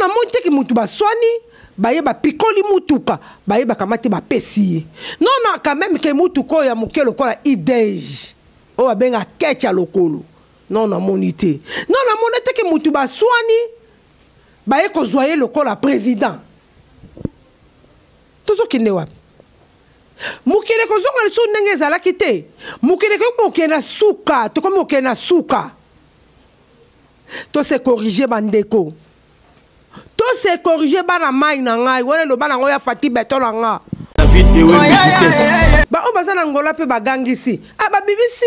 namoni te ke mutu baswani baye bapikoli mutuka baye bakamati bapesi ye. Non na quand même ke mutuka oyo ya moke lokola idege oyo babenga ketch ya lokolo. Non namoni te. Non namoni te ke mutu baswani baye kozwa ye lokola president. Tozokende wapi? Mokili ekozonga lisusu ndenge ezalaki te. Mokili ekoki kokende na suka, tokomi kokende na suka. To se corriger bandeko. To se corriger bana mayi na ngai, wana eloba nango ya Fatih Beton na nga. Ba oyo baza na Angola mpe bagangisi. Ah babimisi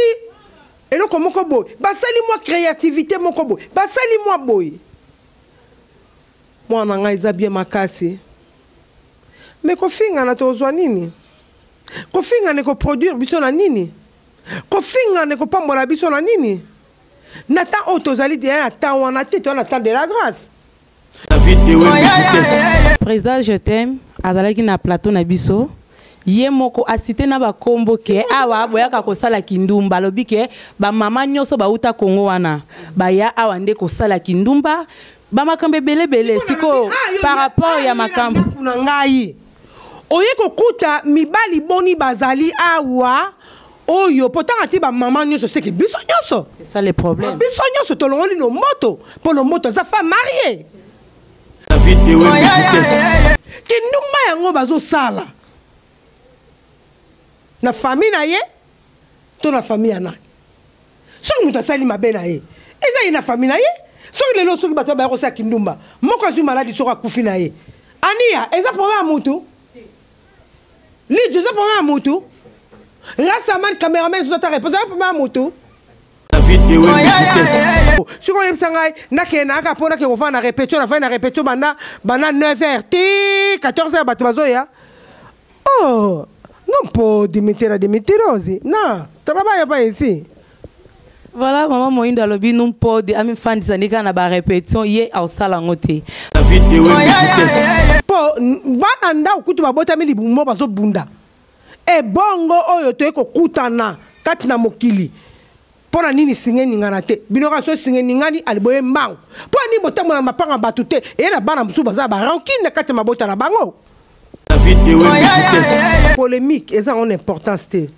eloko moko boye, basali mwa creativite moko boye, basali mwa boye. Mwana na ngai eza bien makasi. Mais kofingana tokozwa nini? Kofingana eko produire biso na nini? Kofingana ekopambola biso na nini? Na temps oyo tozali deja na temps wana te, toza na temps de la grâce. Président je t'aime azalaki na plateau na biso ye moko asite na bakombo ke awa boyaka kosala kindumba alobi ke bamama nyonso bauta Congo wana baya awa nde kosala kindumba ba makambo ebele ebele sikoyo ah, par rapport ah, ya makambo na ngai oye kokuta mibali boni bazali awa oyo mpo tanga te bamama nyonso seke biso nyonso c'est ça le problème biso nyonso tolongoli lomboto mpo lomboto aza femme mariée kindumba yango bazosala na famille na ye to na famille ya nani soki moto asali mabe na ye eza ye na famille na ye soki lelo soki bato baya kosala kindumba moko azwi maladi soki akufi na ye ania eza problème ya mutu lijo eza problème ya mutu rasaman cameraman ezoza ta réponse eza problème ya mutu soki oyebisa ngai nakende nayaka mpo nakende kofanda na répétition nafandi na répétition banda banda 9 heures ti 14 heures bato bazoya Oh, non po dimitera di mitirosi. Na, trabalha pa ici. Voilà, maman Moindo alobi non po de ami fandisa ndika na ba répétition ye ausala ngo te. Po bana ndako kutu babotami libumu bazobunda. Ebongo oyo toye kokutana kati na mokili mpo na nini singa eningana te bino kaka so singa eningani aliboye mbangu mpo na nini botambola na mapanga bato te eye na bana mosusu baza ba rancune na kati ya mabota na bango polemique eza yango na importance te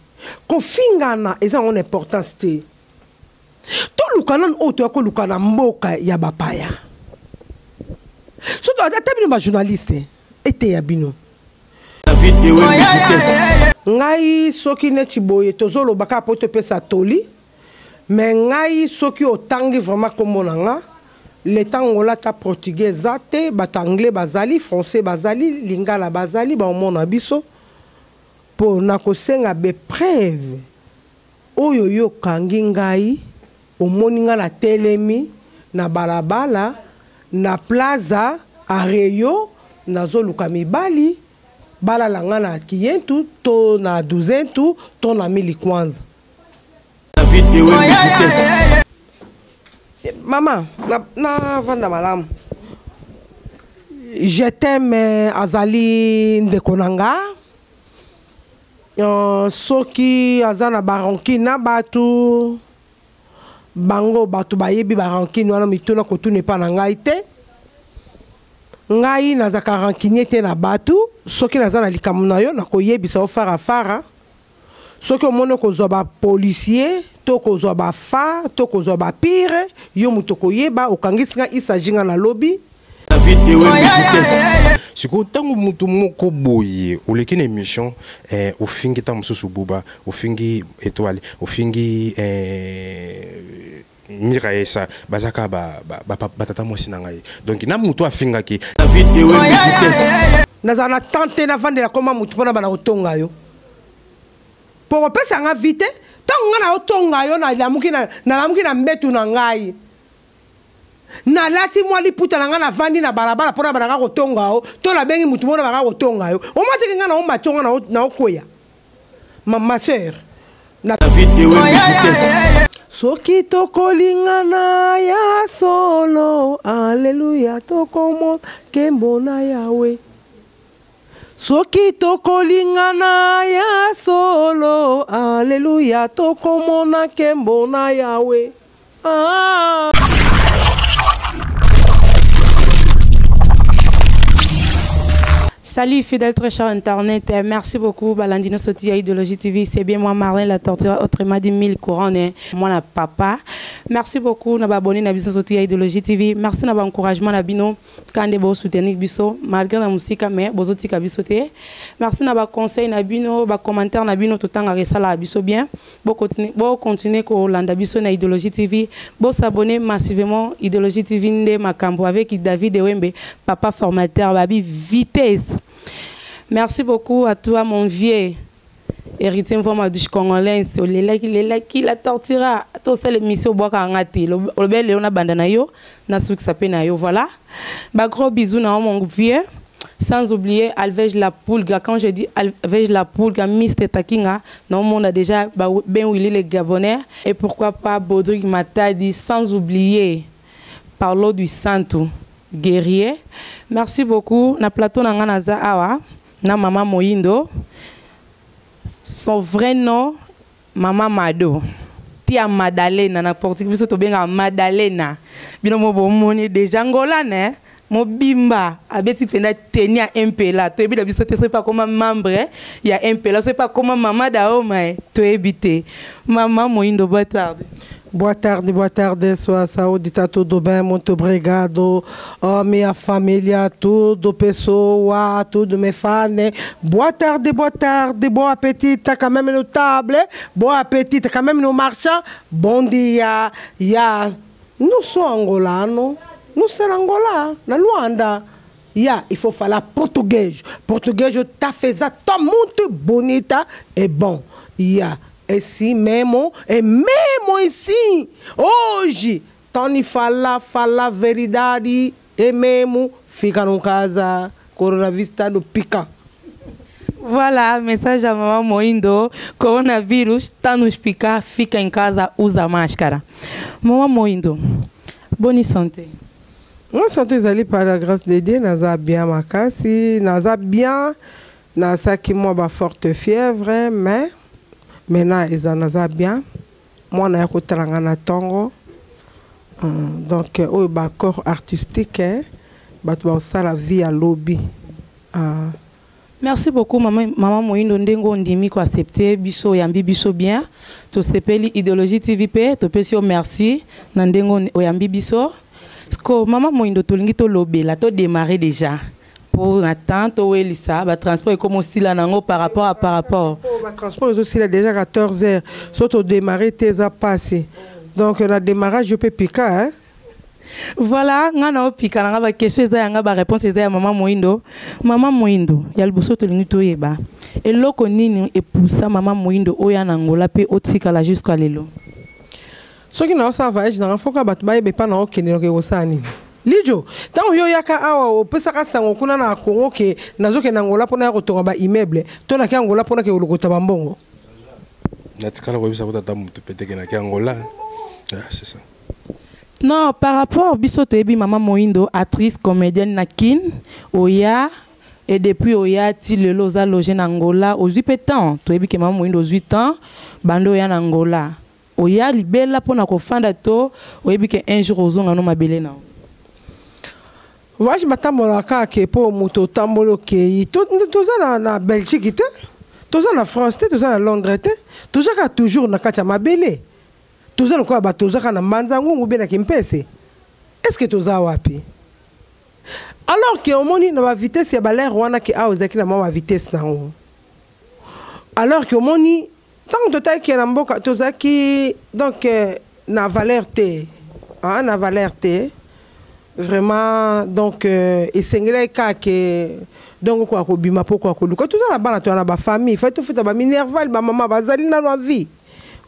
kofingana eza yango na importance te toluka nanu oyo toya koluka na mboka ya bapaya soki ata bino bajournaliste eteya bino Ngai soki neti boye tozoloba kaka po topesa toli mais ngai soki otangi vraiment kombo na nga l'etat Angola ata portugais eza te bato anglais bazali français bazali lingala bazali baomona biso po nakosenga bepreuve oyo yo okangi ngai omoni ngai natelemi na balabala na plaza areyo nazoluka mibali balala ngai na kiyentu to na duzentu to na mili kwanza. Mama na vanda malamu je t'aime azali ndeko na nga Euh, soki aza na ba rancune na bato bango bato bayebi ba rancune wana mituna kotuna epa na ngai te ngai nazalaka rancunier te na bato soki naza na likambo na yo nakoyebisa yo fara fara soki omoni okozwa bapolisier to kozwa bafa to kozwa bapire yo moto okoyeba okangisi ngai isagi ngai nalobi sikoyo ntango moto moko boye oleki na émission eh, ofingi ntango mosusu buba ofingi étoile ofingi eh, miraesa baza kaka batata mwasi na ngai donc na moto afingaki nazala na temps te navandela koma motu mpona bana kotonga yo mpo kopesa nga vi te ntango ngai naotonga yo nalamuki na mbetu na ngai nalati mwa liputa na ngai navandi na balabala mpo na banaka kotonga yo to nabengi motu moko na baka kotonga yo omatiki ngai naomati ngo naokweya ma, ma sœur na soki tokolingana ya solo aleluya tokomona nkembo na yawe soki tokolingana ya solo aleluya tokomona nkembo na yawe ah. Salut fidèle très cher internet, merci beaucoup Balandino Soti Idéologie TV, c'est bien moi Marlène la torture, autrement dit 1000 couronnes, moi la papa. Merci beaucoup na abonné na biso Soti Idéologie TV, merci na encouragement na bino kande bo soutenir biso malgré na musika mais bozotika biso te. Merci na ba conseil na bino, ba commentaire na bino totanga resala biso bien. Bo continuer, bo continuer ko landa biso na Idéologie TV, bo s'abonner massivement Idéologie TV nde makambo avec David Ewembe, papa formateur babi vitesse. Merci beaucoup à toi mon vieux héritier vraiment du congolais olelaki lelaki la tortura to sala émission bwaka ngati lobele na banda na yo na sukisa pe na yo. Voilà, ba gros bisous na mon vieux, sans oublier Alvej la Pulga. Quand je dis Alvej la Pulga, Mister Takinga, non, on a déjà Ben Willy le Gabonais et pourquoi pas Baudric Matadi, sans oublier Paulo du Santo guerrier. Merci beaucoup. Na plateau na nga naza awa na Mama Moyindo, son vrai nom Mama Mado Tia Madalena na portugais biso tobenga Madalena. Bino mo bomoni déjà Angola ne mobimba abeti pena tenia MPLA toyebi na biso te soki pa koma membre ya MPLA soki pa koma mama daoma toyebi te. Mama Moyindo, boa tarde. Boa tarde, boa tarde, sua saúde tá tudo bem, muito obrigado. Oh, minha família, tudo, pessoa, tudo me fane. Boa tarde, boa tarde, bom apetite, tá quand même no table, bom apetite, tá quand même no marchand. Bom dia, ya. Não sou angolano, não sou Angola, na Luanda. Ya, il faut falar português. Português tá fez tá muito bonita e bom. Ya. E sim mesmo, é mesmo assim. Hoje, Tony fala, fala a verdade, é mesmo, fica no casa, coronavírus tá no pica. Voilà, message à Maman Moyindo, coronavírus tá nos picar, fica em casa, usa máscara. Maman Moyindo, bonne santé. Bonne santé, ezali par la grâce de Dieu, naza bien makasi, naza bien, naza ki mwa ba forte fièvre, mais maintenant eza naza bien. Mwana ya kotala nga na ntongo. Donc oyo ba corps artistique, hein, bato baosala vie ya lobi. Merci beaucoup maman, Maman Moyindo ndenge ondimi ko accepter biso oyambi biso bien. Tosepeli Idéologie TV pe topesi yo merci na ndenge oyambi biso. Sko Maman Moyindo tolingi tolobela to démarrer déjà. Pour attendre towelisa ba transport ekoma osila nango par rapport à par rapport. Oh, ba transport ezosila déjà 14 heures. So to démarrer te eza passé. Donc na démarrage je peux piquer hein. Voilà, nga na opika na nga ba question eza ya nga ba réponse eza ya Maman Moyindo. Maman Moyindo, ya liboso tolingi toyeba. Eloko nini epusa Maman Moyindo oya na Angola pe otikala jusqu'à lelo? Soki na osala voyage na nga, faut ka bato bayeba epa na okende noke kosala nini. Lijo, ntango yo oyaka awa opesaka sango kuna na Congo ke nazokende Angola mpona ya kotonga ba immeuble to naki Angola mpona ke kolokota bambongo. Natikala koyebisa ko tata motu pe te ke naki Angola. Ah, c'est ça. Non, par rapport biso toyebi Maman Moyindo, actrice comédienne na Kin, oya et depuis oya ti lelo oza logé na Angola, ozwi pe temps, toyebi ke Maman Moyindo ozwi temps, bando oya na Angola. Oya libela mpona kofanda to oyebi ke un jour ozonga no mabele na yo. Voyage batambolaka kaka ke mpo moto otamboli okei. Toza na Belgique te, toza na France te, toza na Londres te, toza kaka toujours na kati ya mabele. Toza lokola bato toza kaka na Mbanza Ngungu be na Kimpese. Est-ce que toza wapi? Alors ke omoni na bavitesse ya balere wana ke awa ezalaki na mwa bavitesse nango. Alors ke omoni ntango totaki na mboka tozalaki donc na valeur te, ah, na valeur te vraiment. Donc esengelaki kaka ke donc okoka kobima mpo okoka koluka. Toza na bana, toza na bafamille, fai tofuta baminerval, bamama bazali nano ya vie.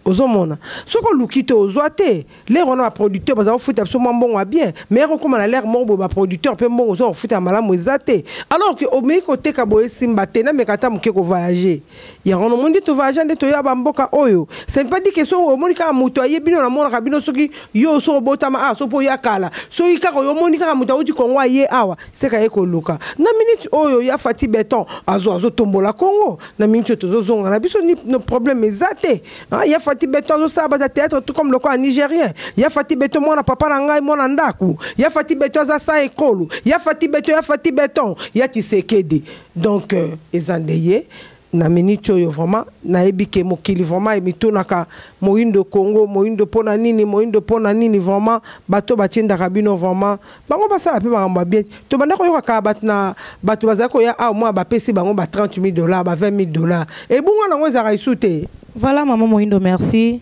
Ozomona soki oluki te ozwa te. Lere wana baproducteur baza kofuta biso mwa mbongo ya bien, mais okóma na lere moko boye baproducteur mpe mbongo oza kofuta ya malamu eza te. Alors ke omeki koteka boye esimba te, nameka ata moke kovoyage. Yango nomoni nde tovoyage nde toya bamboka oyo. Ce n'est pas dit ke so omoni kaka moto aye bino namonaka bino soki yo so obotama awa so mpo oya kala soki kaka oyo omoni kaka moto awuti Kongo aye awa seka ye koluka na minute oyo ya Fati Beton azotombola Kongo na minute oyo tozozonga na biso ni no problème eza te. Ah, ya Fati. Fati Beton azosala baza théâtre tout comme lokola Nigérien. Ya Fati Beton mwana papa na ngai, mwana ndako. Ya Fati Beton aza sa ekolo. Ya Fati Beton, ya Fati Beton, ya Tshisekedi. Donc eza nde ye na minute oyo. Vraiment nayebi ke mokili vraiment emitunaka: Moyindo Congo, moyindo mpona nini, moyindo mpona nini? Vraiment bato batiendaka bino, vraiment bango basala mpe makambo ya bien. Tobanda koyokaka bato na bato bazali koya awa, mwa bapesi bango ba 30 000 $, ba 20 000 $, ebunga nango ezalaka esu te. Voilà, Maman Moyindo, merci.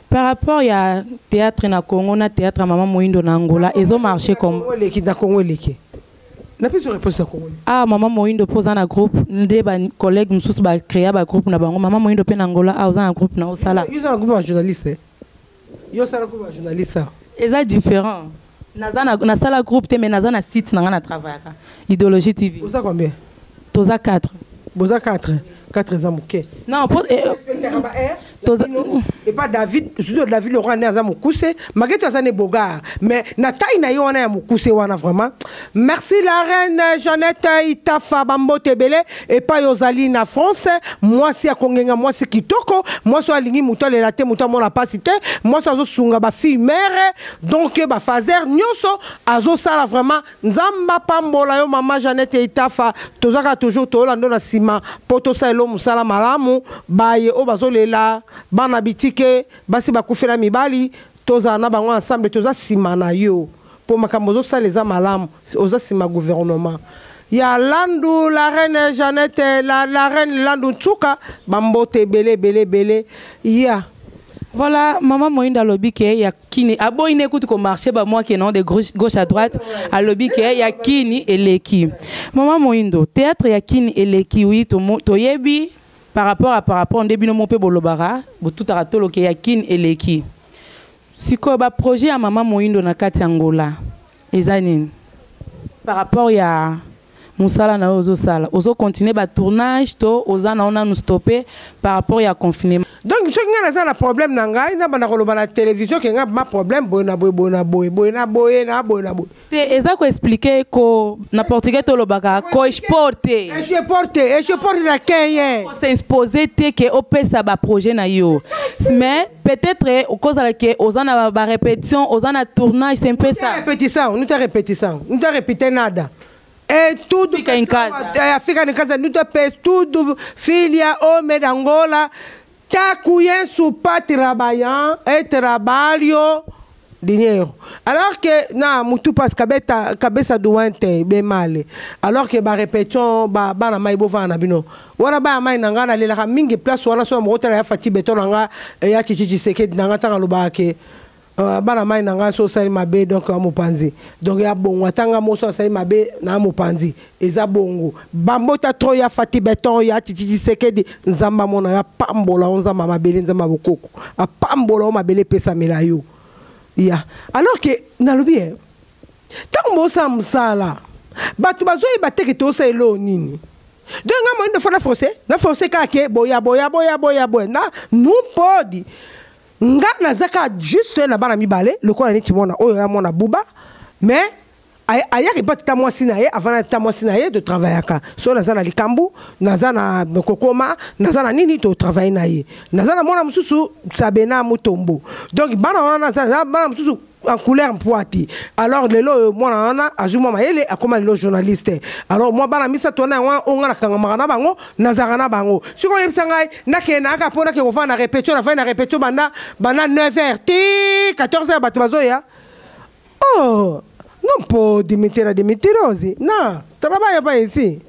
Par rapport ya théâtre na Congo na théâtre ya Maman Moyindo na Angola, ezo marché comme Congo eleki, na Congo eleki. Napesi réponse, na Congo. Ah, Mama Moyindo mpo oza na groupe nde bacollègue mosusu bacréa bagroupe na bango. Mama Moyindo mpe na Angola, ah, oza na groupe na osala? Yo oza na groupe ya journaliste, yo osala groupe ya journaliste? Eza différent. Naza na, nasala groupe te, mais naza na site na nga na travaillaka, Idéologie TV. Oza combien? Toza 4. Boza 4? 4 eza moke. Non, po, Epa David, surtout David Leroy nde aza mokuse, malgré tout aza ne bogar, mais na taille na ye wana ya mokuse wana. Vraiment merci la reine Jeannette Itafa, bambote ebele epai ozali na France. Mwasi ya kongenga, mwasi kitoko, mwasi oyo alingi moto alela te, moto amona mpasi te, mwasi azosunga bafille mare, donc bafaser nyonso azosala. Vraiment Nzambe apambola yo, mama Jeannette Itafa. Tozaka toujours toyolanda na nsima mpo tosala mosala malamu. Baye oyo bazolela bana bitike, basi bakufela mibali, tozala na bango ensemble. Toza nsima na yo mpo makambo ozosala eza malamu. Oza nsima gouvernement ya Landu, la reine Jeannette, la reine Landu Ntsuka, bambote ebele ebele ebele ya. Voilà, Mama Moyindo alobi ke ya kini aboyi ne kutu komarché bamwa ke non, de gauche, gauche à droite. Alobi ke ya kini eleki. Mama Moyindo, théâtre ya kini eleki, oui, toyebi par rapport nde bino mo mpe bolobaka, botutaka toloke ya kini eleki. Sikoyo baprojet ya Mama Moyindo na kati ya Angola eza nini par rapport ya mosala na yo ozosala? Ozocontinue batournage to oza na yo nanu stoppé par rapport ya confinement? Donc soki ngai naza na problème na ngai, nabanda koloba na télévision ke ngai ma problème boye na boye, boye na boye, boye na boye na boye na boye? Te, eza koexpliquer ko na portugais tolobaka koexpor te. Exporte, exporte na kenye. Kos'impose te ke opesa baprojet na yo, mais peut-être okozala ke oza na barépétition, oza na tournage, c'est un peu ça. Répétition, não tem répétição, não tem répéter nada. É tudo. Fica em casa. É, fica em casa, não tem tudo. Filha, homem de Angola, tá conheço para trabalhar, é trabalho, dinheiro. Alors que na mutu parce cabeça cabeça doente bem mal. Alors que ba répétition ba bana mai bova na bino. Wana ba mai na nga na lelaka mingi place wana so motala ya Fati Beton na nga ya Chichi Tshisekedi na nga tanga lobaka ke bana mai na ngai so osali mabe, donc ya mopanzi, donc ya bongo. Atanga moso asali mabe na mopanzi, eza bongo. Bambota tro ya Fati Beton, ya Chichi Tshisekedi, Nzambe amona ya pambola o, Nzambe mabele, Nzambe bokoko apambola o, mabele epesamela yo ya. Alors que nalobi e ntango bosala mosala, bato bazoyeba te ke tosala eloo nini. Donc nga moyindo fo na force, na force kaka ke boya boya boya boya boya na nu podi. Nga naza kaka juste na bana mibale lokola neti mwana oyo ya mwana Buba, mais ayaki mpe tata mwasi na ye avant na tata mwasi na ye totravaillaka. So naza na likambo, naza na kokoma, naza na nini, totravaille na ye. Naza na mwana mosusu Sabena Mutombo. Donc bana wana naza bana mosusu en couleur mpwati. Alors lelo oyo mwana wana azwi mwa mayele, akóma lelo journaliste. Alors mwa bana misato wana, yango oyo nga nakangamaka na bango, nazalaka na bango. Soki oyebisa ngai nakende nayaka mpo nake kofanda na répétition, nafandi na répétition banda 9 heures ti 14 heures, bato bazoya. Oh, non pode mentir de mentirosi na trabalha pa ici.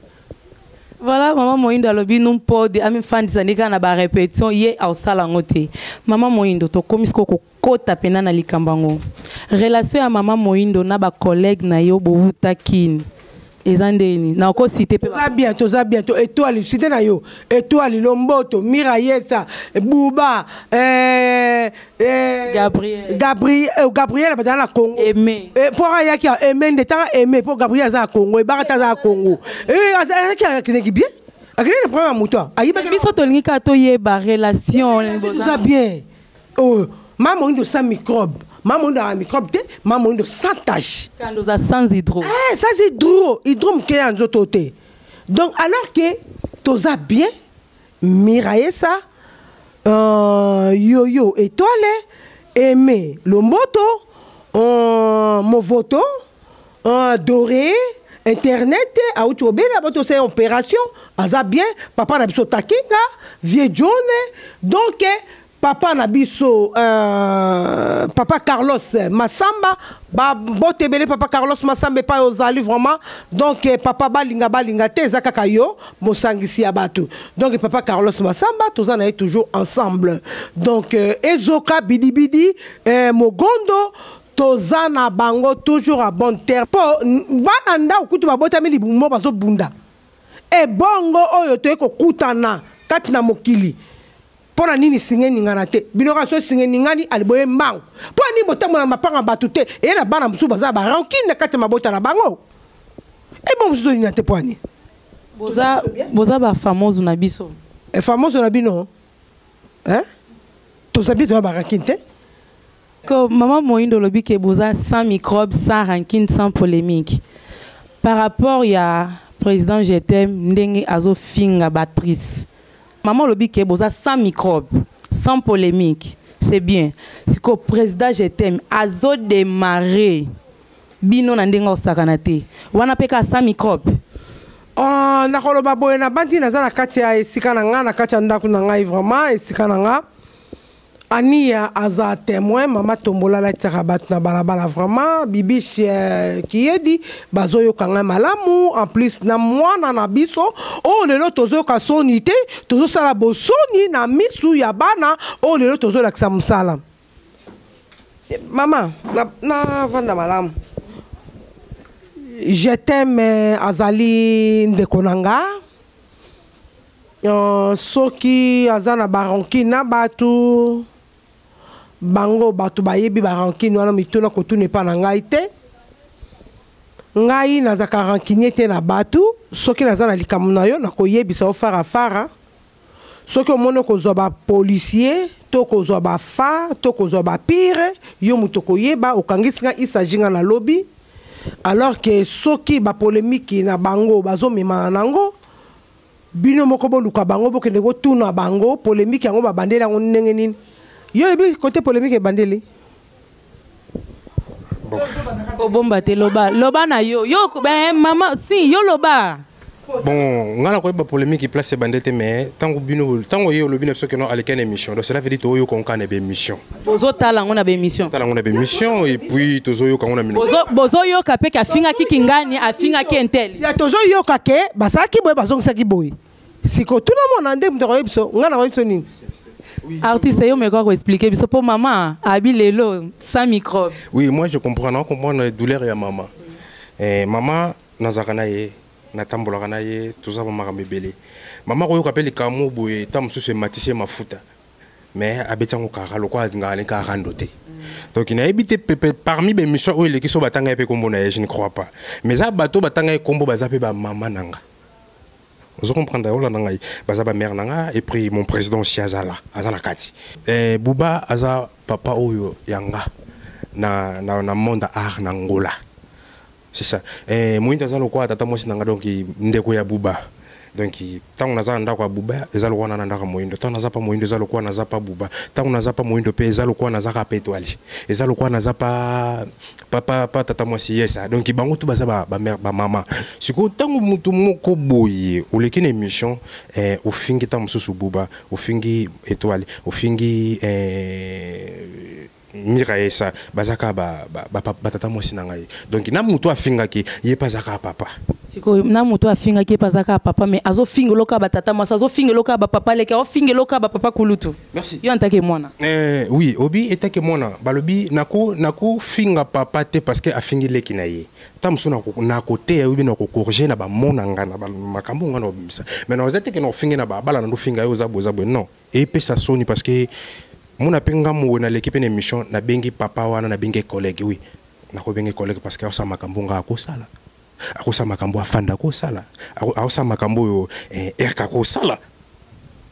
Voilà, Mama Moyindo alobi non pode amifandisa nde kaka na barépétition, ye aosala yango te. Mama Moyindo, tokomi sikoyo kokota mpena na likambo yango. Relation ya Mama Moyindo na bacollègue na yo bowuta kini eza ndeni? Na okosite mpe? Toza bien, toza bien. To Étoile, cité na yo, Étoile Lomboto, Mira Yesa, Buba, Gabriel. Gabriel, Gabriel bazala na Congo. Aimé. Mpo ayaki Aimé nde tanga Aimé, mpo Gabriel aza na Congo, ebaka te aza na Congo. Ayaki, akendeki bien, akendeki na problème ya moto ayibaki. Biso tolingi kaka toyeba relation. Toza bien. Oh, Mama Moyindo sans microbe, Mama Moyindo aka microbe te, Mama Moyindo sans tache. Kandi oza sans hydro. Eh, sans hydro, hydro moke ya nzoto te. Donc alors que toza bien, Miraesa, Yoyo Étoile, Aimé Lomboto, Movoto, Doré, Internet, auti obela bato osala opération, aza bien, papa na biso Takinga, Vieux John, donc papa na biso papa Carlos Massamba, babote ebele papa Carlos Massamba epai ozali vraiment. Donc papa balinga balinga te, eza kaka yo mosangisi ya bato. Donc papa Carlos Massamba, toza na ye toujours ensemble. Donc Ezoka Bidibidi, Mogondo, toza na bango toujours à bon terme. Po bana ndako kutu babotami libumu bazobunda, ebongo oyo toye kokutana kati na mokili, mpo na nini singa eningana te? Bino kaka so singa eningani, aliboye mbango. Mpo na nini botambola na mapanga bato te? Eye na bana mosusu baza barancune na kati ya mabota na bango, ebongo mosusu tolinga te, mpo ani? Boza bafamoso na biso. Famoso na bino, hein? Toza bien, toza barancune te. Ko mama Moyindo olobi ke boza sans microbe, sans rancune, sans polémique. Par rapport ya président Je t'aime, ndenge azofinga batrice, mama olobi ke boza sans microbe, sans polémique, c'est bien. Siko président Je t'aime azodémarre bino na ndenge osakana te wana mpe kaka sans microbe. Oh, nakoloba boye, na bandi naza na kati ya esika na ngai, na kati ya ndako na ngai, vraiment esika na nga. Ania aza témoin, mama Tombola alatiaka bato na balabala vraiment, Bibiche Kiyedi bazoyoka ngai malamu. En plus na mwana na biso oyo lelo tozoyoka soni te, tozosala bosoni na misu ya bana oyo lelo tozolakisa mosala. Mama navanda malamu. Je t'aime azali ndeko na nga. Soki aza na barancune na bato, bango bato bayebi barancune wana, mituna kotuna epa na ngai te. Ngai nazalaka rancunier te na bato. Soki naza na likambo na yo, nakoyebisa yo farafara. Soki omoni kozwa bapolicier to kozwa bafa to kozwa bapire, yo moto koyeba okangisi nga, isagi nga na lobi. Alors que soki bapolémique na bango bazomemana nango, bino moko boluka bango, bokende kotuna bango polémique yango babandeli yango ndenge nini. Yo yebi kote polémique ebandeli. Kobomba te, loba, loba na yo, yo ben, mama si yo loba. Bon, nga na koyeba polémique place ebande te, mais ntango bino, ntango ye olobi na biso ke non, aleki na émission, donc cela veut dire toyoka ngo kaka na baémission. Bozotala yango na baémission. Tala yango na baémission et puis tozoyoka yango na minoko. Bozoyoka mpe ke afingaki kingani, afingaki intel. Ya tozoyoka ke basalaki boye, bazongisaki boye. Siko tuna mwana nde moto akoyebi biso, ngai nakoyebi biso nini? Artiste, yo meko koexpliquer biso mpo mama abi lelo sans microbe. Oui, moi je comprends, na comprendre douleur ya mama. Mama nazalaka na ye, natambolaka na ye, toza bamakambo ebele. Mama koyoka mpe likambo boye, ta mosusu ematisi ye mafuta, mais abeti yango kaka lokola alingaka ne kaka rando te. Donc nayebi te pepe parmi bémission oyo eleki so batanga ye mpe kombo na ye, je ne crois pas. Mais eza bato batanga ye kombo, baza mpe bamama na nga, ozo comprendre, olanda ngai, baza bamère na nga. Et puis mon président aussi aza la, aza na kati. Buba aza papa oyo ya nga na monde art na Ngola, c'est ça. Moyindo aza lokola tata mwasi na nga, donc ndeko ya Buba. Donc ntango naza na ndako ya Buba, eza lokola na ndako ya Moyindo. Ntango naza pa Moyindo, eza lokola naza pa Buba. Ntango naza pa Moyindo mpe, eza lokola naza kaka pa Etoile, eza lokola naza pa tata mwasi yesa. Donc bango tu baza bamère, bamama. Sikoyo ntango motu moko boye oleki na émission, ofingi ntango mosusu Buba, ofingi Étoile, ofingi Mira Yesa, baza kaka batata mwasi na ngai. Donc na motu afingaki ye mpe aza kaka papa. Sikoyo na moto afingaki ye mpe aza kaka papa, mais azofingela kaka batata mwasi, azofingela kaka bapapa leki, azofingela kaka bapapa kulutu. Merci. Yo antake mwana. Oui, obi etake mwana, balobi nakofinga papa te parce que afingi leki na ye. Ta mosusu nakoteya oyebi na kocorriger na bamona nga na makambo nga na kobimisa, mais naza te ke na kofinge na babala na ndofinga ye oza boye, oza boye, non. Epesa soni parce que mona mpe nga mowe naleki mpe na émission, nabengi papa wana, nabengi collègue. Oui, nakobengi collègue parce que akosala makambo nga akosala, akosala makambo afanda akosala, akosala makambo oyo erka akosala.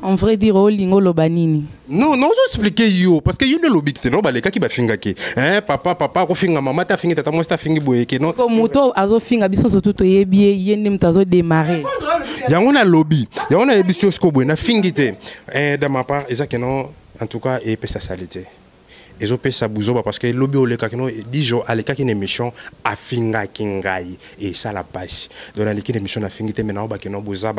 En vrai dire, olingi oloba nini? Non, non, ozo yo parce que yo nde olobi te no balekaki bafingaki, hein, papa, papa akofinga mama te, afingi tata mwasi te, afingi boye ke non. Ko moto azofinga biso, surtout toyebi ye, ye nde moto azodémarre. Yango nalobi, yango nayebisi yo sikoyo boye, nafingi te. Eh, dans ma part eza keno, en tout cas epesa sali te, ezopesa buzoba, parce que lobi olekaki no dijo alekaki na émission, afingaki ngai, esala pasi. Donc naleki na émission, nafingi te, mais naobaki no boza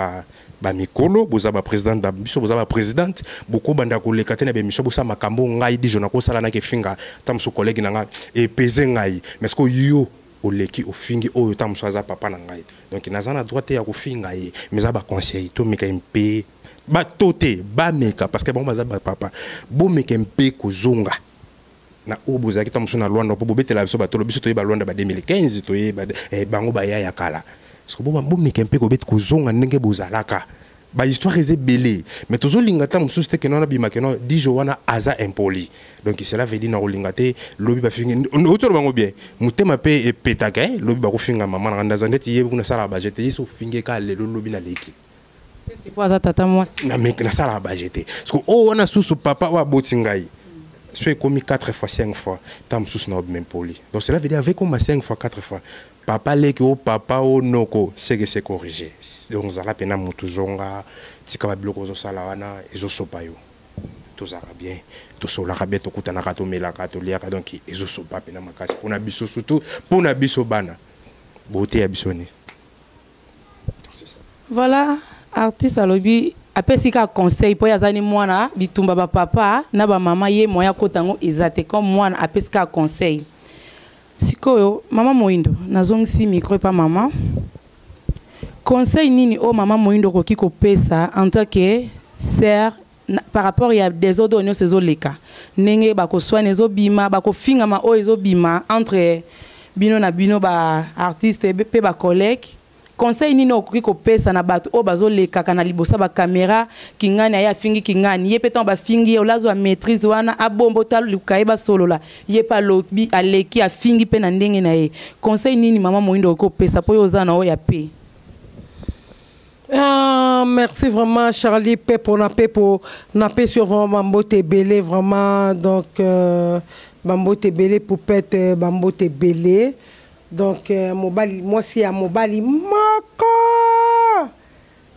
bamikolo, boza baprésidente, biso boza baprésidente, bokobanda koleka te na baémission, bosala makambo. Ngai dijo nakosala naki efinga ta mosu collègue na nga, epese ngai. Mais ce yo oleki ofingi oyo, ta mosu aza papa na ngai, donc naza na droit te ya kofinga ye. Mais eza baconseil, tomeka mpe bato te, bameka, parce que bango baza bapapa, bomeka mpe kozonga na oyo bozalaki ta mosusu na Lwanda, mpo bobetela biso batolo. Biso toyeba Lwanda ba 2015, toyeba bango baya ya kala. Parce que bomeka mpe kobeti kozonga ndenge bozalaka. Bahistoire eza ebele, mais tozolinga ta mosusu te keno wana bima keno dijo wana aza impoli. Donc cela veut dire na kolinga te lobi bafingi otolo bango bien, motema mpe epetaka. Lobi bakofinga mama na nga, ndaza ndeti ye kuna asalaka bajete ye so ofingi eka lelo, lobi naleki. Po aza tata mwasi. Nasalaka bajete, parce que oyo wana susu papa oyo aboti ngai, so ekomi 4 fois, 5 fois, ta mosusu na obima impoli. Donc cela veut dire avec koma 5 fois, 4 fois, papa leki o papa o noko seke se corrigé. Donc ozala mpena motu, zonga, tika babiloko ozosala wana, ezosopa yo. Tozalaka bien, tosolaka bien, tokutanaka, tomelaka, toliaka. Donc ezosopa mpena makasi mpona biso, surtout mpona biso bana boteya biso ni. Voilà, artiste alobi, apesi kaka conseil mpo ye aza ni mwana bitumba, bapapa na bamama, ye moya akota yango eza te. Comme mwana, apesi kaka conseil. Sikoyo mama Moyindo, nazongisi micro epa mama. Conseil nini oyo mama Moyindo okoki kopesa en tant que sœur par rapport ya désordre oyo nyonso ezoleka, ndenge bakoswana ezobima, bakofingama oyo ezobima entre bino na bino baartiste mpe bacollègue? Conseil nini okoki kopesa na bato oyo bazolekaka na liboso ya bacaméra, kingani aye afingi kingani, ye mpe ntango bafingi ye olazwa maîtrise wana, abomba, otaluka ye, basolola, ye mpe alobi, aleki, afingi mpe na ndenge na ye? Conseil nini mama Moyindo okoki kopesa mpo oyo oza na oyo ya pe? Ah, merci vraiment Charlie Pepo na Pepo na pesi vraiment bambote ebele vraiment. Donc bambote ebele, poupette, bambote ebele. Donc mobali, mwasi ya mobali moko.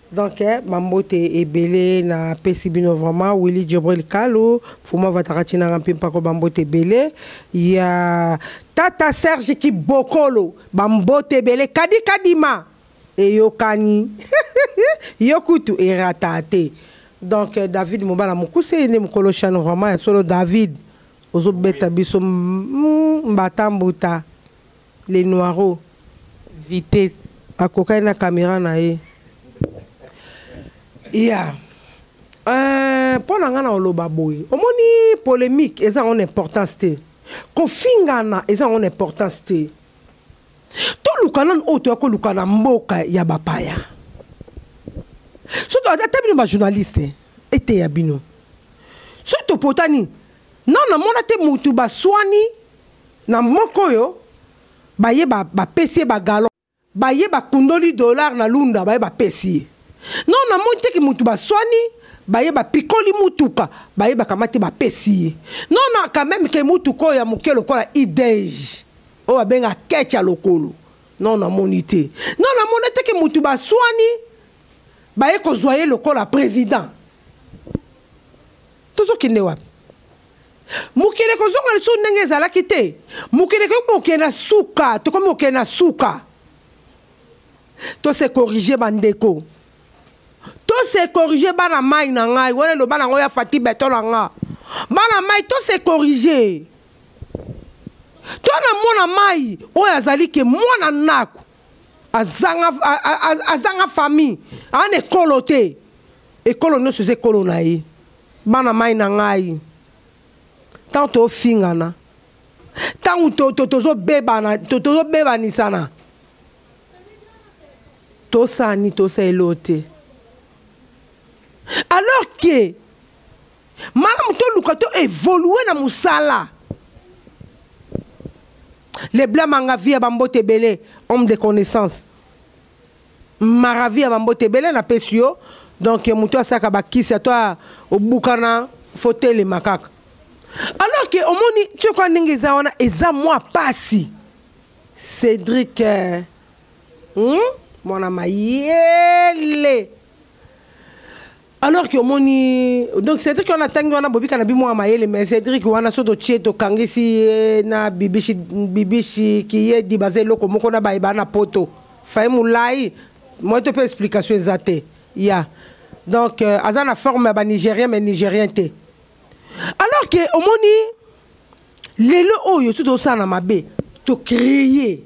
Donc bambote ebele na pesi bino vraiment. Willy Djobril Kalu Fuma vataka tinanga mpe mpako, bambote ebele ya tata Serge Kibokolo, bambote ebele. Kadi Kadima eyokani, yo kutu erata te. Donc David mobala mokuse, ye nde mokolo chaîne vraiment ya solo. David ozobeta biso mbata mbuta le noiro. Vitesse. Akokani na caméra na ye ya mpo na ngai na oloba boye, omoni, polémique eza yango na importance te, kofingana eza yango na importance te. Toluka nanu oyo toya koluka na mboka ya bapaya. So ata bino bajournaliste, eteya bino. So topotani nano, namona te mutu baswani na moko oyo baye bapesi ye bagalon, baye bakundoli dollar na lunda, baye bapesi ye. Non, namoni teke mutu baswani, baye bapikoli mutuka, baye bakamati, bapesi ye. Non, na quand même ke mutuka oyo ya moke lokola idege oyo babenga ketch ya lokolo. Non, namoni te. Non, namoni teke mutu baswani, baye kozwa ye lokola président. Tozokende wapi? Mokili ekozonga lisusu ndenge ezalaki te. Mokili ekoki kokende na suka, tokomi kokende na suka. Tose corriger bandeko, tose corriger bana mai na ngai wana, eloba nango ya Fati Beto na nga. Bana mai, tose corriger. To na mwana mai oyo azali ke mwana ndako azanga, azanga famille, ana ekolo te, ekolo nyonso eza ekolo na ye. Bana mai na ngai, ntango tofingana, ntango tozobebana, tozobebanisana, tosani tosala eloko te, alors ke malamu toluka to évolue na mosala. Le blamanga vie ya bambote ebele, homme de connaissance, maravi ya bambote ebele napesi yo. Donc moto asalaka bakisi ato obukana, fo telema kaka. Alors ke omoni tioka ndenge eza wana, eza mwa pasi. Cédric? Mwana mayele. Alors que omoni, donc Cédric wana tangi wana bobika na bimo mayele, mais Cédric wana so totie tokangisi ye na bibishi bibishi kiyedi baza eloko moko na bayeba na poto faye molai moi to mpe explication eza te ya. Donc aza na forme ya banigérien, mais nigérien te. Alors que omoni lelo oyo so tosala na mabe, tocréer,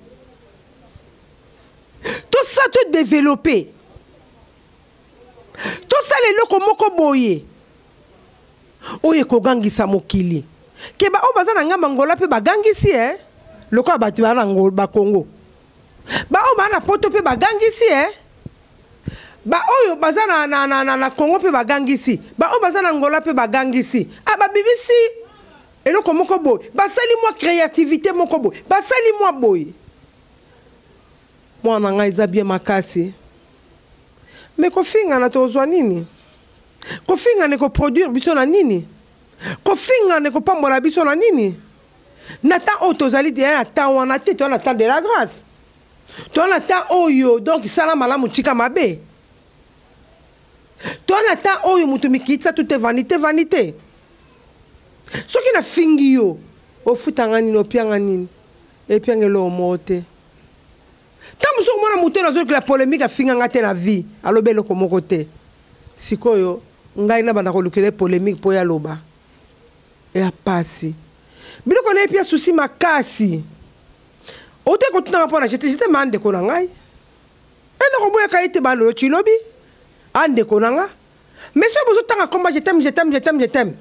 tosala, todévelopper, tosala eloko moko boye oyo ekogangisa mokili ke baoyo baza na ngambo Angola mpe bagangisi e lokola bato baa na Bakongo, baoyo baa na poto mpe bagangisi e baoyo baza na Congo mpe bagangisi, baoyo baza na Angola mpe bagangisi. Ah, babimisi eloko moko boye, basali mwa créativité moko boye, basali mwa boye. Mwana ngai, eza bien makasi, mais kofingana tozwa nini? Kofingana ekoproduire biso na nini? Kofingana ekopambola biso na nini? Na temps oyo tozali deya na temps wana te, toza na temps de la grâce, toza na temps oyo donc sala malamu, tika mabe. Toza na temps oyo moto mikitisa, tout est vanité, vanité. Soki nafingi yo, ofutanga nini? Opianga nini? Epianga eloko moko te. Ntango mosusu komona moto oyo nazokela polémique, afinganga te na vie, alobi eloko moko te. Sikoyo ngai nabanda kolukela ye polémique mpo ye aloba, eya pasi. Biloko na ye mpe ya susi makasi ote kotunanga mpo na jete jete ma ndeko na ngai e nakoboyaka ye te. Baloyo tilobi a ndeko na nga, mais soki bozotanga komba je t'aime, je t'aime, je t'aime, je t'aime,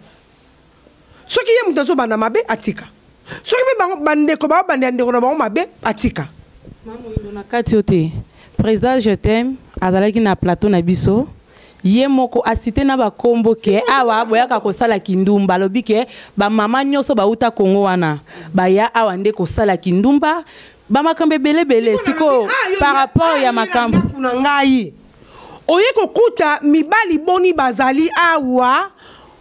soki ye moto azobanda mabe, atika. Soki mpe bango bandeko baobanda ya ndeko na bango mabe, atika. Mamoyindo, na kati yo te. Président Je t'aime azalaki na plateau na biso, ye moko acité na bakombo ke awa boyaka kosala kindumba. Alobi ke bamama nyonso bauta Kongo wana baya awa nde kosala kindumba, bamakambo ebelebele. Sikoyo par rapport ya makambo na ngai, oye kokuta mibali boni bazali awa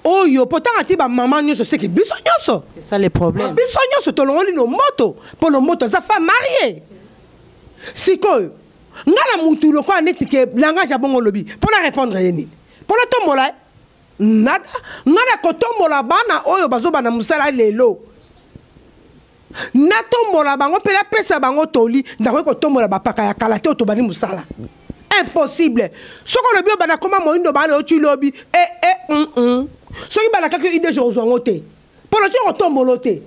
oyo po tanga te bamama nyonso, seke biso nyonso. C'est ça le problème. Biso nyonso tolongoli lomboto mpo lomboto aza femme mariée. Sikoyo nga na mutu lokola neti ke langage ya bongo, olobi mpo na répondre ye nini? Mpo na tombola ye nada, nga na kotombola bana oyo bazobanda mosala lelo, natombola bango mpe napesa bango toli. Nakoki kotombola bapaka ya kala te oyo tobandi mosala, impossible. Soki olobi oyo banda koma moyindo bana oti lobi e e soki balakaki idg, ozwa yango te mpo na ti kotombola te.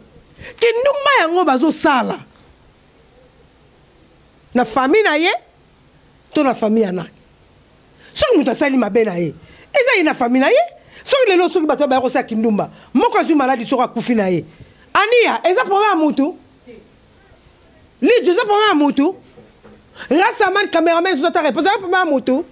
Kindumba yango bazosala na famille na ye to na famille ya nani? Soki moto asali mabe na ye, eza ye na famille na ye. Soki lelo, soki bato baya kosala kindumba, moko azwi maladi, soki akufi na ye, ania eza problème ya mutu lidio, eza problème ya mutu. Rasaman cameraman susu ata réponse, eza problème ya mutu.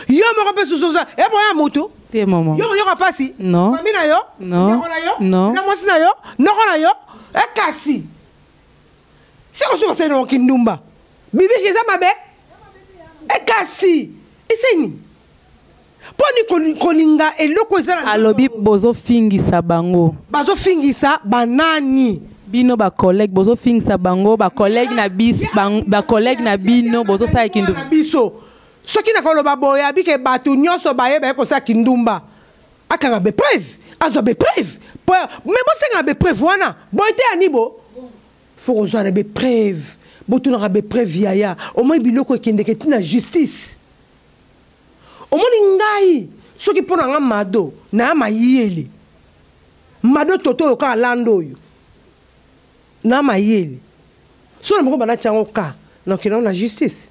Yo moko mpe susu oza, eza problème ya mutu. Te, mama. Yo yoka mpasi. Non. Famille na yo? Non. Ndeko na yo? Non. Na mwasi na yo, noko na yo? Ekasi siko soki osali nango kindumba, bibishi eza mabe. Ekasi eseni mpo kolinga eloko eza na Alobi bozofingisa bango. Bazofingisa banani? Bino bacollègue bozofingisa bango, bacollègue na biso, bacollègue na bino bozosala kindumba. Na biso, soki nakoloba boye, abike bato nyonso baye kosala kindumba, akanga bapreuve, azwa bapreuve. Mais bosengaka bapreuve wana boye te. Yani bo fo kozwa na bapreuve, botunaka bapreuve. Yaya, omoni biloko ekendeke ntina justice. Omoni ngai, soki mpo na nga mado naya mayele, mado toto oyo kaka landa oyo na mayele, so na bango banati yango ka nakende na justice.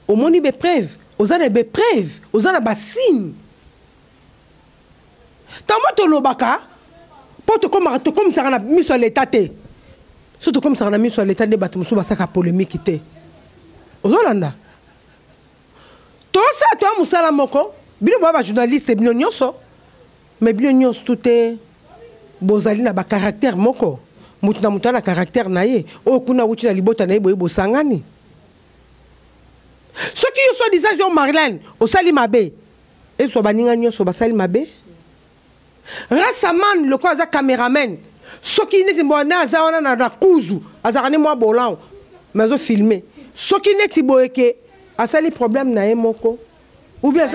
Omoni bapreuve, oza na bapreuve, oza na basigne. Ntango tolobaka mpo tokomisaka na miso ya leta te. So tokomisaka na miso ya leta nde bato mosusu basalaka polémique te. Ozolanda, tosala toya mosala moko. Bino boya bajournaliste, bino nyonso, mais bino nyonso tu te bozali na bacaractère moko. Moto na moto aza na caractère na ye. Oyo kuna awuti na libota na ye boye, bosangani. Soki yo soi-disant yo Marlene osali mabe, ezwa baninga nyonso basali mabe. Rasaman lokola aza cameraman, soki neti mbona aza wana na kuzu, azalaka ne mwa bolan, mais azofilme. Soki neti boye ke asali problème na ye moko ou bien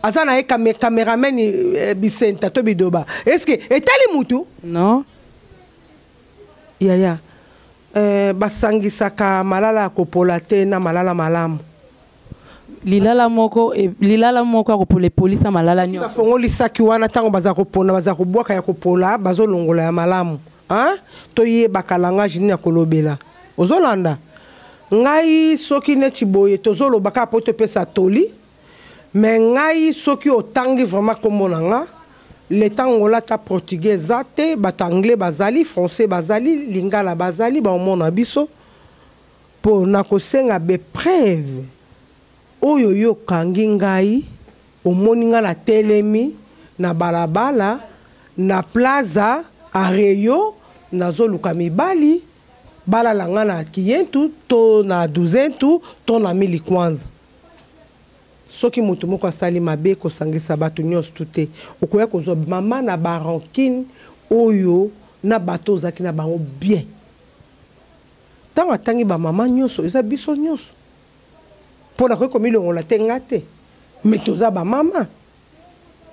aza na ye cameraman eh, bisenta to bidoba, est ce que etali mutu? Non. Yaya, eh, basangisaka malala ya kopola te na malala malamu. Lilala moko lilala moko ya kopola epolisa malala nyonso. Bafongolisaki wana ntango baza kopona, baza kobwaka ya kopola, bazolongola ya malamu. Hein? Toyebaka langage nini ya kolobela. Ozolanda ngai soki neti boye tozoloba kaka mpo topesa toli, mais ngai soki otangi vraiment nkombo na nga, leta Ngola ta portugais eza te, bato anglais bazali, français bazali, lingala bazali, baomona biso mpo na kosenga bepreuve oyo yo okangi ngai, omoni ngai natelemi na balabala na Plaza Areyo, nazoluka mibali balala ngai na kiyentu to na duzentu to na mili kwanza. Soki moto moko asali mabe, kosangisa bato nyonso tu te. Okoya kozwa mama na barankine oyo na bato ozalaki na bango bien. Ntango atangi bamama nyonso, eza biso nyonso, mpo nakoki komilongola te, nga te, me toza bamama.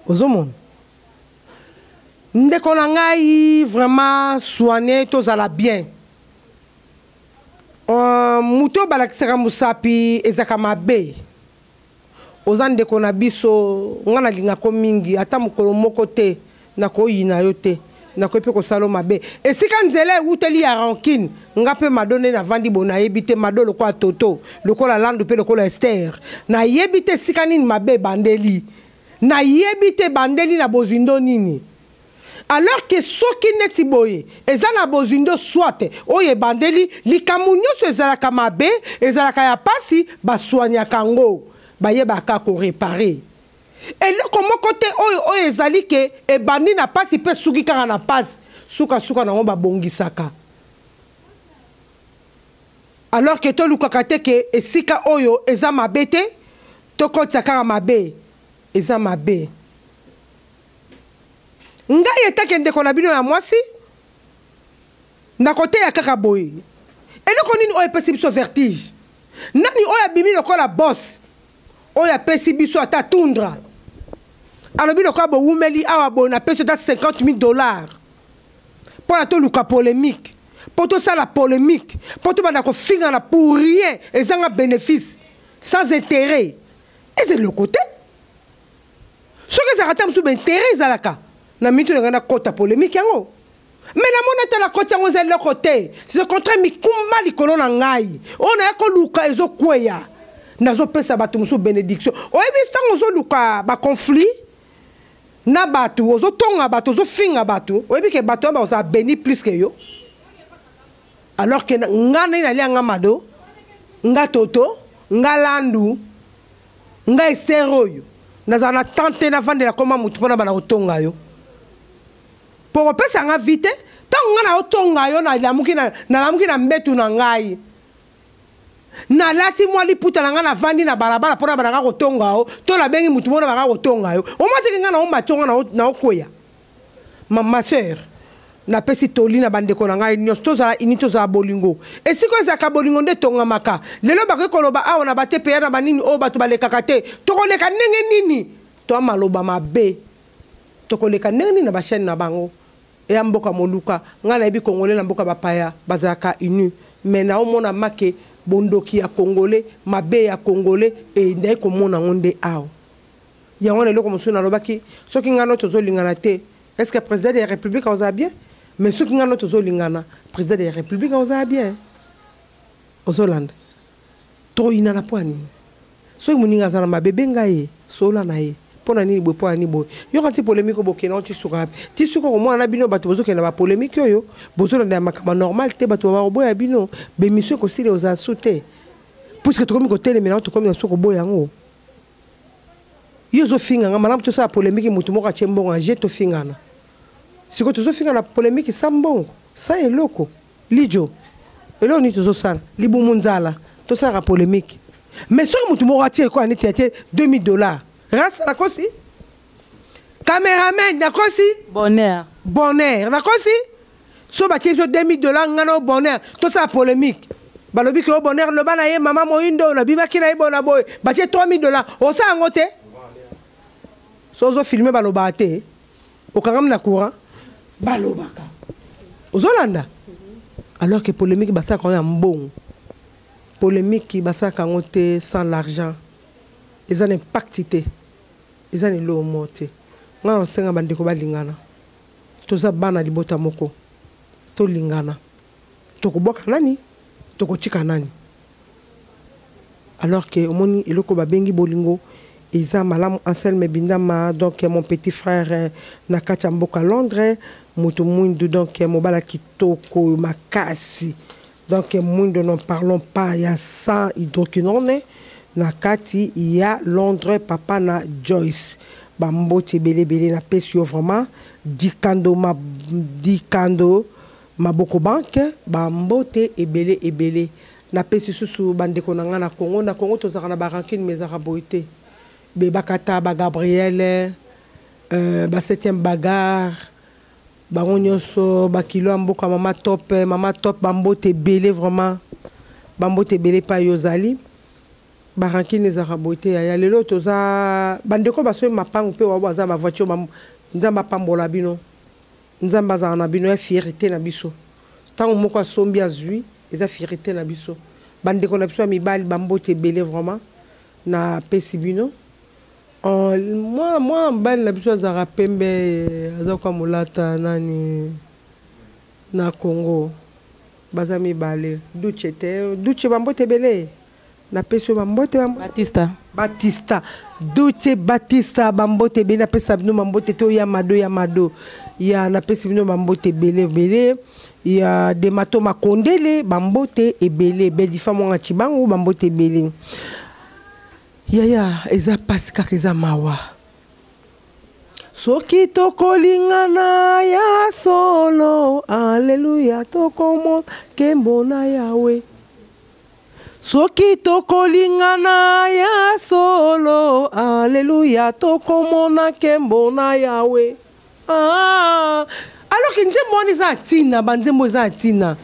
Ozomona, ndeko na ngai, vraiment soigne, tozala bien. Moto oyo balakisaka mosapi ezalaka mabe. Oza ndeko na biso, nga nalingako mingi, ata mokolo moko te nakoyina yo te, nakoki mpe kosala yo mabe. Esika nzela ewuteli ya rancune, nga mpe Mado nde navandi boye, nayebi te. Mado lokola Toto, lokola Landu mpe lokola Ester, nayebi te esika nini mabe ebandeli, nayebi te ebandeli na bozindo nini. Alors que soki neti boye eza na bozindo, soit oyo ebandeli likambo nyonso ezalaka mabe, ezalaka ya pasi, baswanyaka yango, bayebaka koréparer eloko moko te. Oyo oyo ezali ke ebandi na pasi mpe suki kaka na pasi, sukasuka nango babongisaka. Alors que tolukaka te ke esika oyo eza mabe te, tokotisa kaka mabe, eza mabe. Ngai etake ndeko na bino ya mwasi, nakoteya kaka boye. Eloko nini oyo epesi biso vertige? Nani oyo abimi lokola boss oyo apesi biso ata tundra, alobi lokola bowumeli awa boye, napesi ata 50 000 $ mpo na toluka polémique, mpo tosala polémique, mpo tobanda kofingana pour rien, ezanga bénéfice, sans intérêt? Eza eloko te. Soki ezalaka ata mosusu baintérêt ezalaka na mitu na ngai, nakɔta polémique yango, mais namoni ata nakɔti yango, eza eloko te. C'est au contraire mikumba likolo na ngai oyo naya koluka ezokweya, nazopesa bato mosusu bénédiction. Oyebi, ntango ozoluka baconflit na bato, ozotonga bato, ozofinga bato, oyebi ke bato wana bakozala béni plus ke yo. Alors ke nga ndenge nalia, nga Mado, nga Toto, nga Landu, nga Ester oyo nazala na temps te navandela koma motu mpona bana kotonga yo, mpo kopesa nga vi te. Ntango nga naotonga yo, nalamuki na mbetu na ngai, nalati mwa liputa na ngai, navandi na balabala mpona bananga kotonga yo, to nabengi motu mona banga kotonga yo, omwa teke ngai naomba tonga naokweya. Ma sœur, napesi toli na bandeko na ngai nyonso, tozala ini, tozala bolingo. Esika oyo ezalaka bolingo nde etongamaka. Lelo bakoki koloba awa na batepeya na banini oyo bato balekaka te, tokoleka ndenge nini? Toa maloba mabe, tokoleka ndenge nini na bachaîne na bango eya mboka moluka? Ngai nayebi congolais na mboka bapaya bazalaka unu, mais naomona make bondoki ya congolais, mabe ya congolais e ndaye komona yango nde awa. Yango na eloko mosusu nalobaki, soki ngai no tozolingana te, est ce que président de la République akozala bien? Mais soki ngai no tozolingana, président de la République akozala bien. Ozolanda, toyinana mpo ya nini? Soki moninga aza na mabe, benga ye, sola na ye: mpo na nini boye, mpo na nini boye? Yoka ti polémique oyo bokenda ti suka wapi? Ti suka komona na bino bato bozokenda bapolémique oyo bozolanda ya makambo normal te, bato bakoboya bino, bémission ekosila, ozala su te, puisque tokomi kotelemela, tokomi na biso koboya yango. Yo ozofinganga malamu, tosala polémique, motu moko atie mbongo age, tofingana. Sikoyo tozofingana polémique sa mbongo, sa eloko lijo, eloko nini tozosala? Libumu nzala, tosalaka polémique. Mais soki motu moko atie ekoya neti atie 2000 $, rasa nakosi, cameraman nakosi? Bonheur. Bonheur nakosi? So batie biso 2000 $, nga na bonheur tosala polémique. Balobi ke o bonheur loba na ye mama moyindo nabimaki na ye bona boye batie 3000 dollars osala yango te. So ozo filmer balobaka te. Okangami na courant balobaka. Ozolanda? Alors que polémique basalaka yango ya mbongo. Polémique basalaka yango te sans l'argent. Eza na impact te. Eza na eloko moko te. Ngai nasenga bandeko balingana. Toza bana libota moko. Tolingana. Tokobwaka nani? Tokotika nani? Alors que omoni eloko babengi bolingo eza malamu. Anselme Bindama, donc mon petit frère na kati ya mboka Londres, moto mwindu, donc mobala kitoko makasi, donc mwindo n'en parlons pas, ya sans hydroquinone na kati ya Londres, papa na Joyce, bambote ebele ebele napesi yo vraiment. Dikando ma, Dikando Maboko Banque, bambote ebele ebele napesi susu bandeko na ngai na Congo. Na Congo tozalaka na barancune, mais ezalaka boye te. Bebakata bagabriel ba 7e bagarre, bango nyonso bakilo ya mboka. Mama Top, mama Top, bambote ebele vraiment, bambote ebele epai yo ozali. Barancune ezalaka boye te yaya. Lelo toza bandeko basoyi mapangu mpe wabo aza bavoiture. Nzambe apambola bino, Nzambe azala na bino. Ya fierté na biso, ntango moko asombi azwi, eza fierté na biso. Bandeko na biso ya mibali, bambote ebele vraiment napesi bino. Mwana mwana mobali na biso azalaka pembe, aza kwa molata nani na Congo, baza mibale, Duce te, Duce, bambote ebele napesi yo, bambote. Batista. Batista, Duce, Batista, bambote ebele napesa bino, bambote te oyo ya Mado, ya Mado ya, napesi bino bambote ebele ebele. Ya Demato Makondele, bambote ebele. Belifa Mwanga Cibangu, bambote ebele. Yaya, eza pasi kaka, eza mawa. Soki tokolingana ya solo, aleluya, tokomona nkembo na Yawe. Soki tokolingana ya solo, aleluya, tokomona nkembo na Yawe. Ah, alors que nzembo wana eza ya ntina, banzembo eza ya ntina.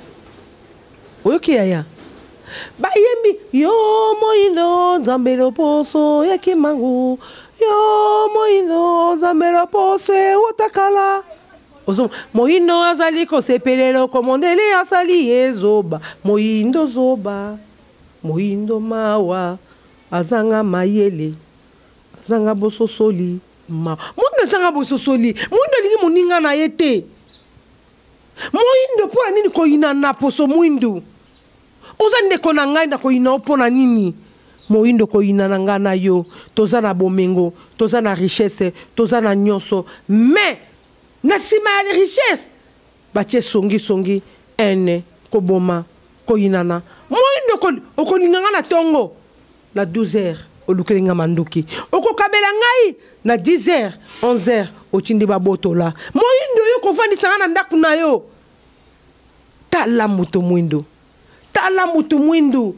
Oyoki yaya, bayembi yo moyindo Nzambe loposo ya kimangu, yo moyindo Nzambe loposo ewotakala. Moyindo azali kosepela eloko mondele asali ye zoba. Moyindo zoba, moyindo mawa, azanga mayele, azanga bososoli. Ma moyindo azanga bososoli, moyindo alingi moninga na ye te. Moyindo mpo na nini koyina na poso mwindu? Oza ndeko na ngai, na koyina yo mpo na nini? Moyindo koyina na ngai na yo, toza na bomengo, toza na richesse, toza na nyonso, mais na nsima ya richesse batie songisongi, ene, koboma, koyinana. Moyindo okolinga ngai na ntongo na 12 heures, olukeli ngai manduki, okokabela ngai na 10 heures, 11 heures otindi babotola. Moyindo yo kovandisa ngai na ndako na yo. Tala moto mwindo, tala moto mwindu,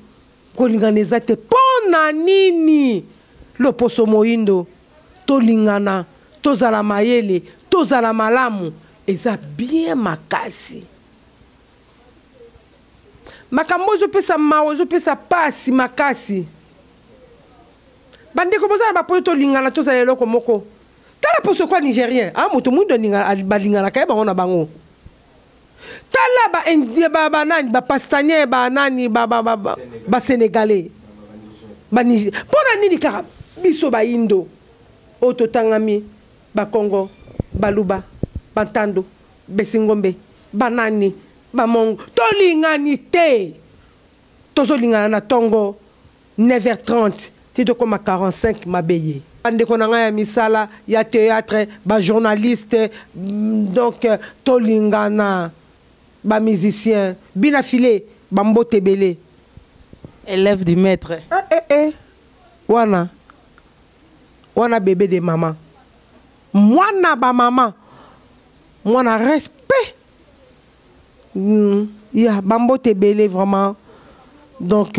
kolingana eza te. Mpo na nini loposo moyindo? Tolingana, tozala mayele, tozala malamu, eza bien makasi. Makambo ezopesa mawa, ezopesa pasi makasi. Bandeko boza na bapoto, tolingana, tozala eloko moko. Tala poso kwa Nigérien, a moto mwindo balinganaka ye bango na bango. Tala baindien, banani, bapakistanien, banani, Basénégalais, mpo na nini kaka biso bayindo oyo totangami Bakongo, Baluba, Bantando, Besingombe, banani, Bamongo, tolingani te? Tozolingana na ntongo 9h30 ti tokóma 45 mabeye. Bandeko na ngai ya misala ya théâtre, bajournaliste, donc tolingana, bamusicien, bina file, bambote ebele. Élève du maître. Eh, eh, eh. Wana wana bébé de mama, mwana bamama, mwana respect. Ya bambote ebele vraiment. Donc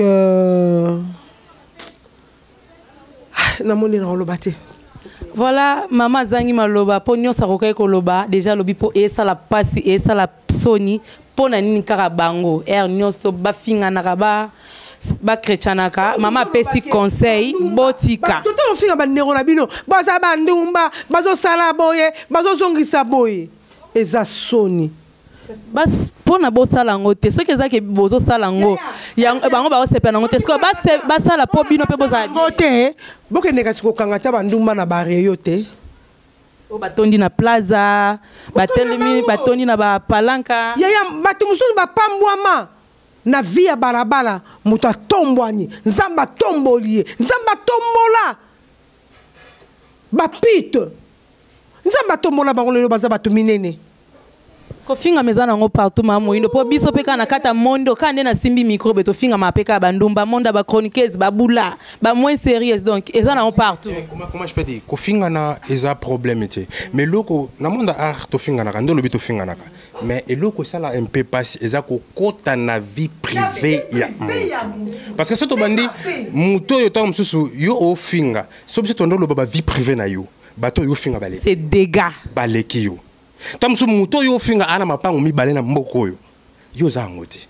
namoni na koloba te. Voilà, mama azangi maloba mpo nyonso akokaki koloba déjà alobi, mpo esala mpasi, esala soni. Mpo na nini kaka bango heure nyonso bafinganaka, bachrétianaka? Mama apesi conseil: botika. Toto ofinga bandeko na bino, baza bandumba, bazosala boye, bazozongisa boye, eza soni. Mpo na bosala yango te, soki ezaki bozosala yango, bango baosepela yango te. Sikoyo basala mpo bino mpe bozala. Yango te, bokende kasi kokanga ta bandumba na bareyo te. Oyo batondi na plaza, batelemi, batondi na bapalanka. Yaya, bato mosusu bapambwama na vie ya balabala. Moto atombwani, Nzambe atomboli ye, Nzambe atombola bapite, Nzambe atombola bango, lelo baza bato minene. Kofingama eza nango partout, mama Moyindo, mpo biso mpe kaka na kati ya mondo, kaka nde nasimbi microbe, tofingama mpe kaka bandumba, monde ya bachroniqueuse, babula, bamoins sérieuse, donc eza nango partout. Eh, comment je peux dire, kofingana eza problème te, mais eloko na monde ya art, tofinganaka nde olobi, tofinganaka, mais eloko esala un peu pasi eza kokota na vie privée ya motu, parce que so tobandi motu oyo, ntango mosusu yo ofinga, so biso tondi oloba bavie privée na yo, bato oyo ofinga baleki. C'est dégâts. Baleki yo. Ntango mosusu motu oyo ofinga aa na mapango mibale na mboka oyo, yo oza yango te,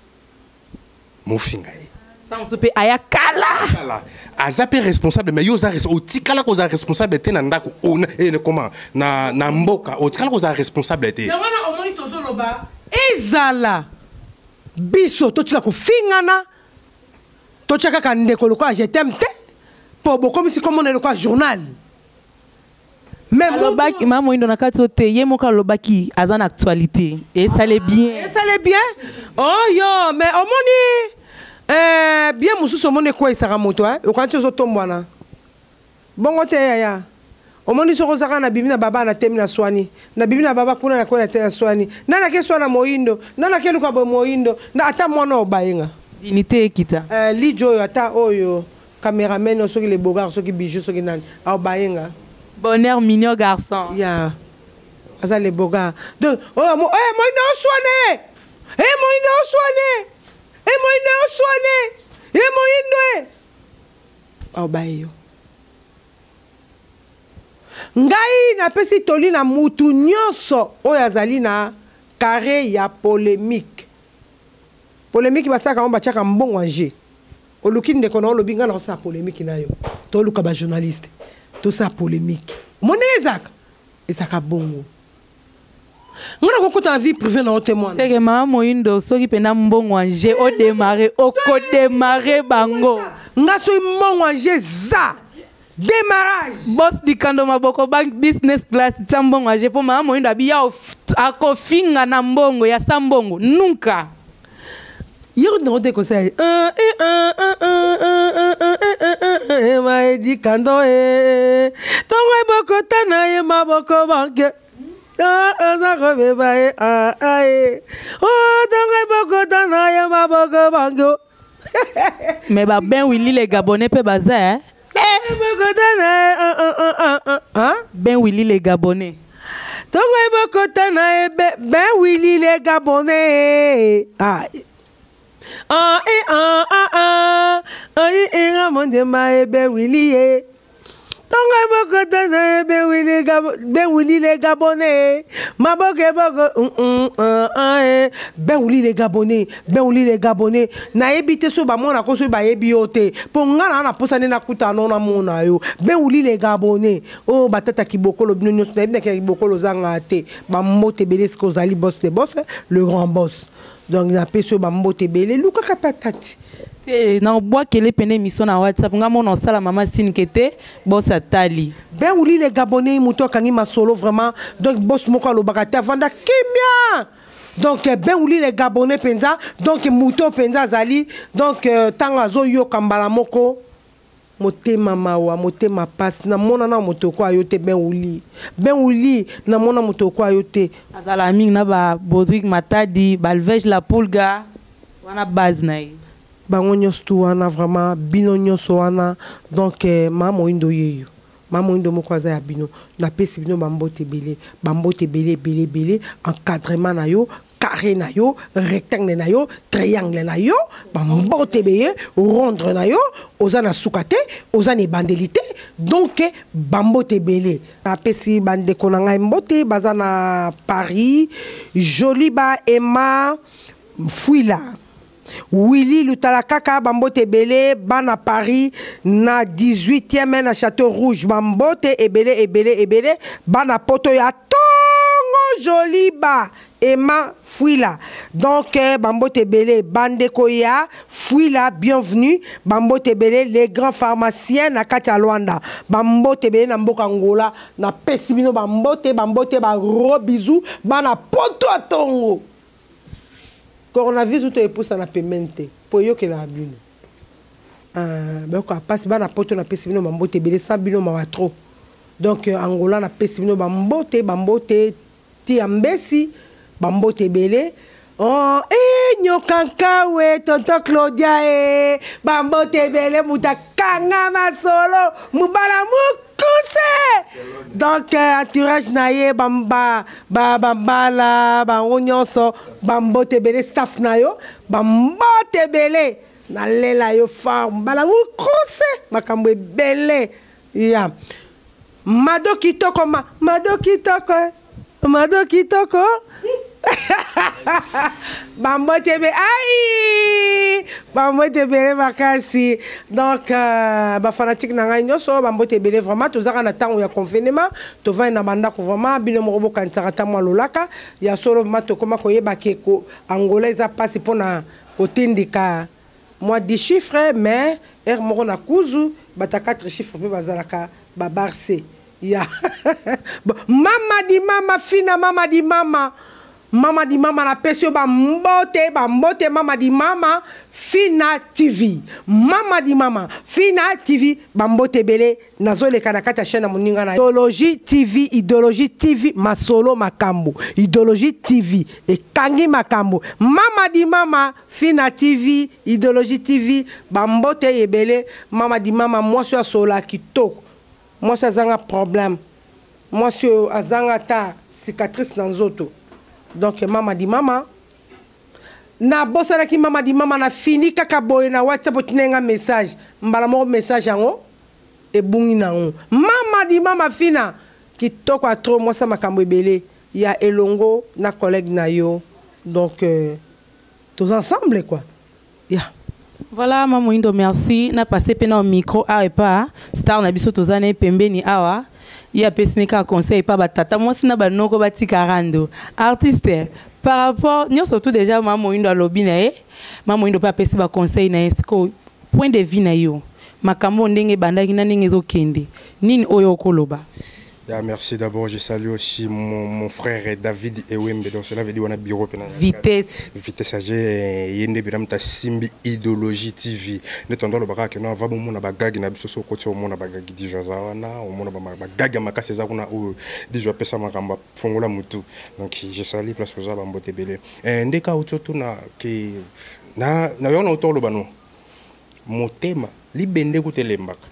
mofinga ye. Ntango mosusu mpe aya kala. Kala aza mpe responsable, mais yo oza otikala kozala responsable te na ndako, comment, na mboka otikala kozala responsable te. Yango wana omoni tozoloba, ezala biso totika kofingana, totya kaka ndeko lokola je t'aime te, mpo bokomisi komona lokola journal. Mais alobaki, mama Moyindo, na kati oyo te, ye moko alobaki aza na actualité, esale bien. Esale bien oyo, mais omoni bien mosusu, omoni ekweyisaka moto, okanisi ozotombwana bongo te. Yaya, omoni soki ozaka na bimi na baba na temi na swani, na bimi na baba kuna, na kwena te na swani, nani ake swana Moyindo, nani ake luka boye Moyindo na ata mwana oyo bayenga. Dignité ekita. Lijo oyo, ata oyo cameraman oyo, soki le bogar, soki bijou, soki nani awa bayenga. Bonheur mignon garçon. Ya aza le bogar. Donc oyo Moyindo oswane, e Moyindo oswane, e Moyindo oswane, e Moyindo e awa baye yo. Ngai napesi toli na mutu nyonso oyo azali na carré ya polémique. Polémique basalaka yango, batiaka mbongo en jeu. Oluki ndeko na, olobi: ngai naosala polémique na yo, toluka bajournaliste, tosala polémique. Mo ndenge ezalaka, ezalaka bongo. Ngai nakokota na vie privée na yo te, mwana. Seke mama Moyindo, soki mpena mbongo en jeu, odémarre, okodémarre bango. Nga soki mbongo en jeu eza, démarrage. Boss Dikando Maboko Bank business class, tia mbongo en jeu, mpo mama Moyindo abi ya akofinga na mbongo ya sa mbongo nunka. Yero nango te kosala maedikando e ntongo ebokota na ye maboko banke aza kobeba ye aye ntongo ebokota na ye maboko banke. Mais baben Willi le Gabonais mpe baza, eh? Ebokota na ye. Ben Willi le Gabonais. Ntongo ebokota na ye, Ben Willi le Gabonais, ah. Ah, eh, ah, ah, ah. Ayi, eh, mondema e Ben Willi ye. Ntongo ebokota na ye, Ben Willi Gabo, Ben Willi le Gabonais. Maboko eboko, ah, ah, eh. Ben Willi le Gabonais, Ben Willi le Gabonais. Nayebi te so bamonako, soki bayebi yo te, mpo nga na posa nde nakutana no, namona yo. Ben Willi le Gabonais. Oyo batata kibokolo, bino nyonso nayebi na kibokolo ozanga te. Bambote ebele esika ozali, boss de boss, le grand boss. Donc napesi oyo bambote ebele, lukaka mpe atati. Te, na obwakele pene émission na WhatsApp, nga mona osala mama sinike te, boss atali. Ben Wuli le Gabonais, moto akangi masolo vraiment. Donc boss moko alobaka te, avanda kimia. Donc Ben Wuli le Gabonais mpenza, donc moto mpenza azali, donc ntango azoyoka mbala moko motema mawa, motema pasi. Namona na moto okwa yo te, Ben Wuli, Ben Wuli, namona moto okwa yo te. Azala mingi na ba Bodrik Matadi, balvege la Pulga wana, base na ye. Bango nyonso tu wana, vraiment bino nyonso wana. Donc mama Moyindo yeyo, mama Moyindo moko aza ya bino. Napesi bino bambote ebele, bambote ebele, ebele, ebele. Encadrement na yo. Carré na yo, rectangle na yo, triangle na yo, bambote ebeye, rondre na yo, oza na suka te, oza na ebandeli te, donc bambote ebele. Napesi bandeko na ngai mbote baza na Paris, Joliba Emma Fuila. Willy Lutalakaka bambote ebele bana Paris na 18e na Chateau Rouge bambote ebele ebele ebele bana poto ya tongo Joliba Emma Fuila donc eh, bambote ebele bandeko ya Fuila bienvenue bambote ebele les grands pharmaciens na kati ya Luanda bambote ebele na mboka Angola napesi bino bambote bambote ba gros bisous bana poto ya tongo Coronavirus uta epusana pembeni te po eyokelaka bino. Ah, bayoka pasi bana poto napesi bino bambote ebele sans bino mawa trop. Donc euh, Angola napesi bino bambote bambote tia mbesi bambote ebele. Oh, eh, nyoka nkawe tonton Claudia eh, bambote ebele moto akanga masolo mobala mokuse donc euh, entourage na ye bamba ba bambala bango nyonso bambote ebele staff na yo bambote ebele nalela yo fort mbala mokuse makambo ebele ya mado kitoko ma mado kitoko eh. mado kitoko bambote ebe ai bambote ebele makasi donc euh, bafanatike na ngai nyonso bambote ebele vraiment tozaka na ntango ya confinement tovandi na bandako vraiment bino moko bokanisaka ata mwa lolaka ya solo vraiment tokoma koyeba ke ko angola eza mpasi mpona kotindika mwa 10 chiffre mais heure moko na kuzu bata 4 chiffre mpe bazalaka babarse ya mama di mama fina mama di mama Mama di mama napesi yo bambote bambote mama di mama fina tv mama di mama fina tv bambote ebele nazoleka na kati ya chaîne ya moninga na idéologie tv idéologie tv masolo makambo idéologie tv ekangi makambo mama di mama fina tv idéologie tv bambote ebele mama di mama mwasi oyo asola kitoko mwasi azanga problème Mwasi oyo azanga ata cicatrice na nzoto. Donc mama di mama. Nabosanaki mama di mama na fini kaka boye na WhatsApp otinaki nga message. Mbala moko message yango ebungi nango. Mama di mama fina kitoko ya trop mwasi ya makambo ebele ya elongo na collègue na yo. Donc euh, toza ensemble quoi. Yeah. Voilà, ma Moindo, merci. Na passé pe na micro awa epa star na biso toza na ye pembeni awa. Ye apesi ne kaka conseil epa ba tata mwasi na ba noko batika rando. Artiste, par rapport nyonso tout déjà ma Moindo alobi na ye, ma Moindo pe apesi ba conseil na ye sikoyo point de vue na yo. Makambo ndenge ebandaki na ndenge ezokende. Nini oyo okoloba? Yeah, merci d'abord. Je salue aussi mon, mon frère David Ewembe. Donc, cela veut dire qu'on a bureau. Vitesse. Vitesse AG. Yende Biram ta Simbi Idéologie TV. Ne tondo le baraka no va bon na bagagi na biso so koti omona bagagi di joza wana omona ba bagagi makasi eza kuna oyo di joa pesa makamba fongola mutu. Donc je salue place oza ba mbote belé. Eh ndeka utoto na ke na na yona utolo bano. Motema libende kutelembaka.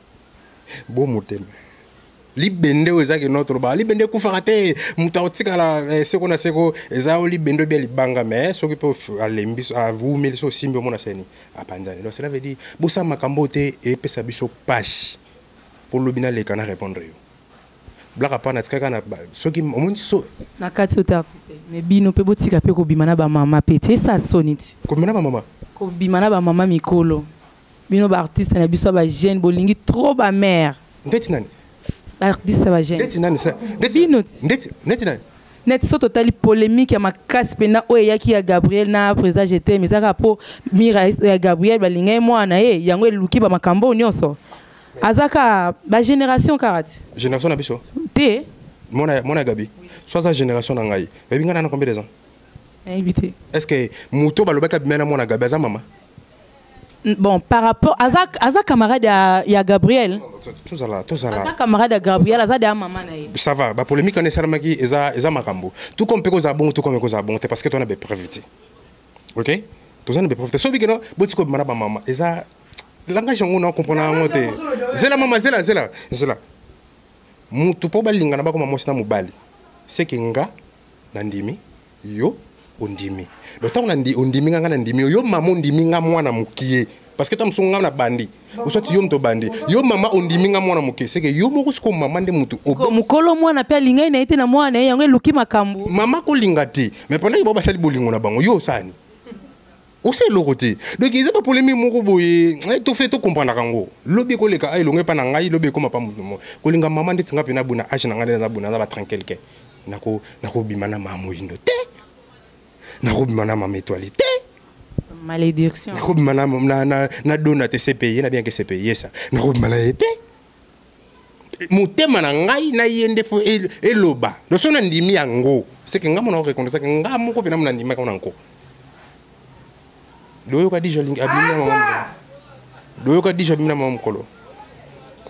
Bo motema. Libende oyo eza kino tolobaka libende ekufaka te moto akotikala eh, seko na seko eza oyo libende oyo bia libanga mais soki mpe alembi awumeli so osimbi omona seni apanzani donc cela veut dire bosala makambo oyo te epesa biso pasi mpo lobi naleka na répondre yo blaka pa natikaka na soki omoni so na kati oyo te artiste mais bino mpe botika mpe kobima na bamama mpe ti esa soni ti kobima na bamama kobima na bamama mikolo Bino ba artiste na biso ba jeune bolingi trop ba mère. Ndeti nani? Ba artiste ba jeune. Ndeti nani sa? Ndeti bino. Ndeti ndeti nani? Net so totali polemique ya makasi pena oyo eyaki ya Gabriel na président je t'aime ezaka po Mira ya Gabriel balinga ye mwana ye yango eluki ba makambo nyonso. Azaka ba génération kaka ti. Génération na biso? Te. Mwana mwana Gabi. Soit za génération na ngai. Oyebi ngai na combien de ans? Nayebi te. Est-ce que moto balobaki abima na mwana Gabi aza mama? Bon, par rapport aza aza camarade ya, ya Gabriel. Tozala tozala. Aza camarade ya Gabriel, aza de maman na ye. Ça va, ba polémique on esalamaki eza eza makambo. Tout comme pe kozala bongo, tout comme kozala bongo te parce que tona ba preuve te. OK? Tozana ba preuve te. Soki kino botiko bimana ba mama eza langage yango na comprendre yango te. Zela mama zela zela zela. Mutu po balingana bakoma mwasi na mobali. C'est que nga na ndimi yo Ondimi. Donc ntango ondimi nga, nga na ndimi yo, yo mama ondimi nga mwana mokie, parce que ntango mosusu nga na bandi, oswati yo moto obandi, yo mama ondimi nga mwana moke, seke yo moko siko mama nde motu. Mokolo mwana mpe alingai na ye te na mwana na ye, yango eluki makambo. Mama kolinga te, mais pendant que bao basali bolingo na bango, yo osani osa eloko te. Donc eza bapolémique moko boye, tofe tocomprendaka yango. Lobi ekoleka, a elongo epa na ngai, lobi ekóma pa motu mo kolinga mama. Ndeti nga mpe na boye, na age na ngai nde naza boye, naza ba tranquille ke nakobima na mama moyindo te, nakobima na mama étoile te. Malédiction. Nakobima na dona te, cpi na bien ke cpi yesa, nakobima na ye te. Motema na ngai na ye nde fo eloba. Donc so nandimi yango, seke nga mona oreconnaissake nga moko mpena mo nandimaka na nko. Loyoka dija abimi na mama, loyoka dija abimi na mama mokolo.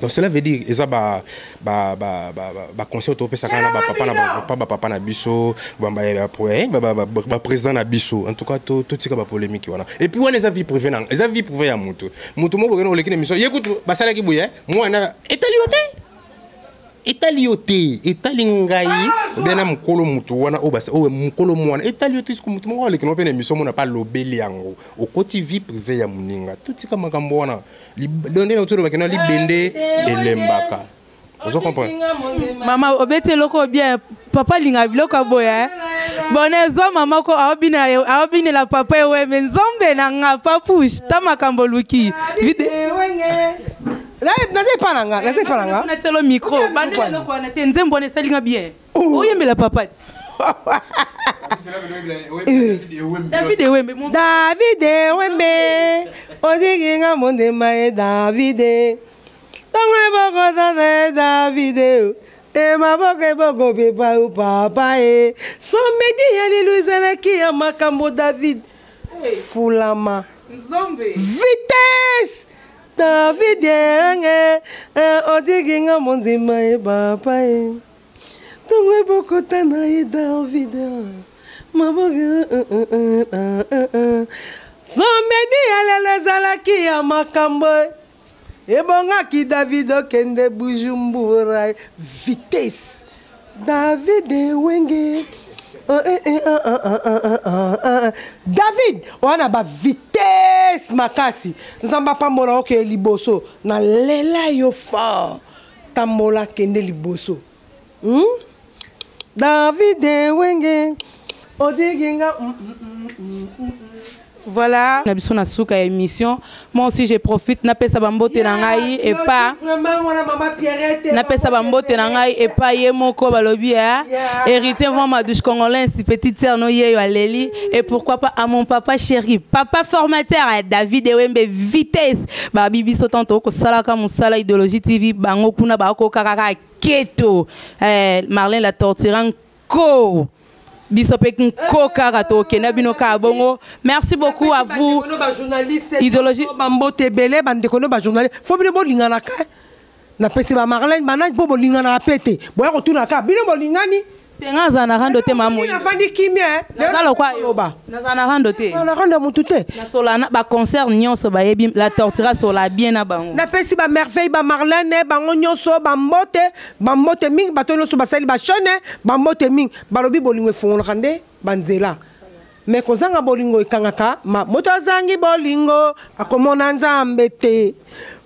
Donc cela veut dire eza ba ba ba ba ba conseil topesaka na bapapa na bapapa, bapapa na biso, ba président na biso. En tout cas totika bapolémique wana. Et puis wana eza vie privée na, eza vie privée ya motu. Motu moko bokende oleki na émission, ye kutu basalaki boye, mwana etali yo te, etali yo te, etali ngai obe na mokolo motu wana oyo mokolo mwana etali yo te. Soki motu moko aleki na mpe na émission, mona mpe alobeli yango, okoti vie privée ya moninga. Totika makambo wana. Donc nde tolobaki na libende elembaka, ozo comprendre? Mama obeti eloko bien. Papa alinga biloko ya boye. Bon, ezwa mama ko aobinela papa ewembe. Nzambe na nga, papush ta makambo oluki. Naza epa na nga, naza epa na nga. Natielo micro, bandela eloko wana te. Nzembo wana esalinga bien, oyembela papa ti David Ewembe. David Ewembe, odikinga mondema ye David, ntongo ebokotana ye David, e maboko eboko pepa yo papa ye somedi ya lelo ezalaki ya makambo. David fulama vitesse. David enge odikinga mondima ye papa ye, ntongo ebokotana ye David, maboko somedi ya lelo ezalaki ya makambo. Ebongaki David okende Bujumbura vitesse. David Ewenge, David wana bavitesse makasi. Nzambe apambola, okeye liboso. Nalela yo fort, tambola, kende liboso, David Ewenge odiginga. Voilà, na biso na suka ya émission. Moi aussi je profite, napesa bambote na ngai epa, napesa bambote na ngai epa ye moko balobi ya héritier vent madouche congolais, petite sœur no yeyo aleli, et pourquoi pas à mon papa chéri, papa formateur David Ewembe vitesse. Babi biso tanto kosalaka mosala Idéologie TV, bango kuna bakokaka keto, Marlène la torturant ko biso mpe nko kaka tokenda bino kaka bongo. Merci beaucoup à vous. Idéologie, bambote ebele. Bandeko no bajournaliste, fo bino bolinganaka. Napesi bamarlene banani mpo bolinganaka mpe te, boya kotuna kaka bino bolingani. Te, nga azala na rando te, mama. Nafandi kimia. Loba, nazala na rando te. Na rando ya motu te. Nasola na baconcert nyonso, bayebi la tortura sola bien na bango. Napesi bamerveille, bamarlene, bango nyonso bambote, bambote mingi. Bato nyonso basali bachaîne, bambote mingi. Balobi bolingo efungolaka nde banzela, me kozanga bolingo ekangaka ma. Moto azangi bolingo akomona Nzambe te.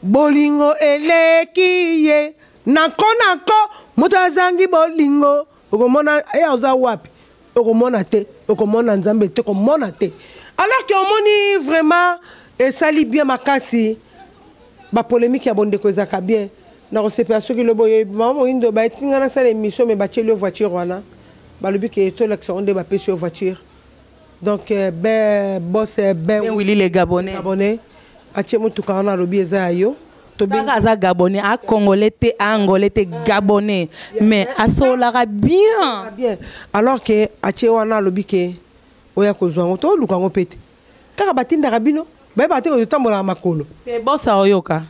Bolingo eleki ye nanko nanko. Moto azangi bolingo okomona ye aza wapi? Okomona te, okomona Nzambe te, komona te. Alors ke omoni vraiment esali bien makasi. Bapolémique ya bondeko ezalaka bien. Nakosepela soki lobo oyebi mama moyindo baetinga nasala émission, me batieli yo voiture wana, balobi ke tolakisa ngo nde bapesi yo voiture. Donc ben boss ben Ben Willy le Gabonais. Gabonais atie motuka wana, alobi eza ya yo. Kaka aza Gabonais, acongolais te, angolais te, Gabonais, mais asolaka bien. Bien. Alors ke atie wana, alobi ke oya kozwa yango, toluka yango mpe te. Kaka batindaka bino, bayebaka te kotambolaka makolo. Te, bosa oyoka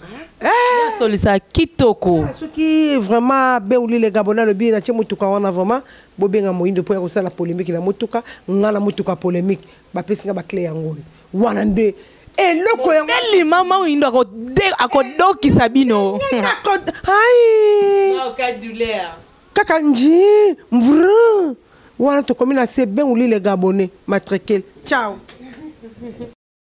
asolisa kitoko. Soki vraiment Bewuli le Gabonais alobi natie motuka wana, vraiment bobenga moyindo mpo ya kosala polémique na motuka. Nga na motuka polémique, bapesi nga baclé yango oyo wana nde eloko yango. Elima ma moyindo akodokisa bino. Ai, kaka nji mvr. Wana tokomi na se ben ouli le gabonais matricule. Ciao.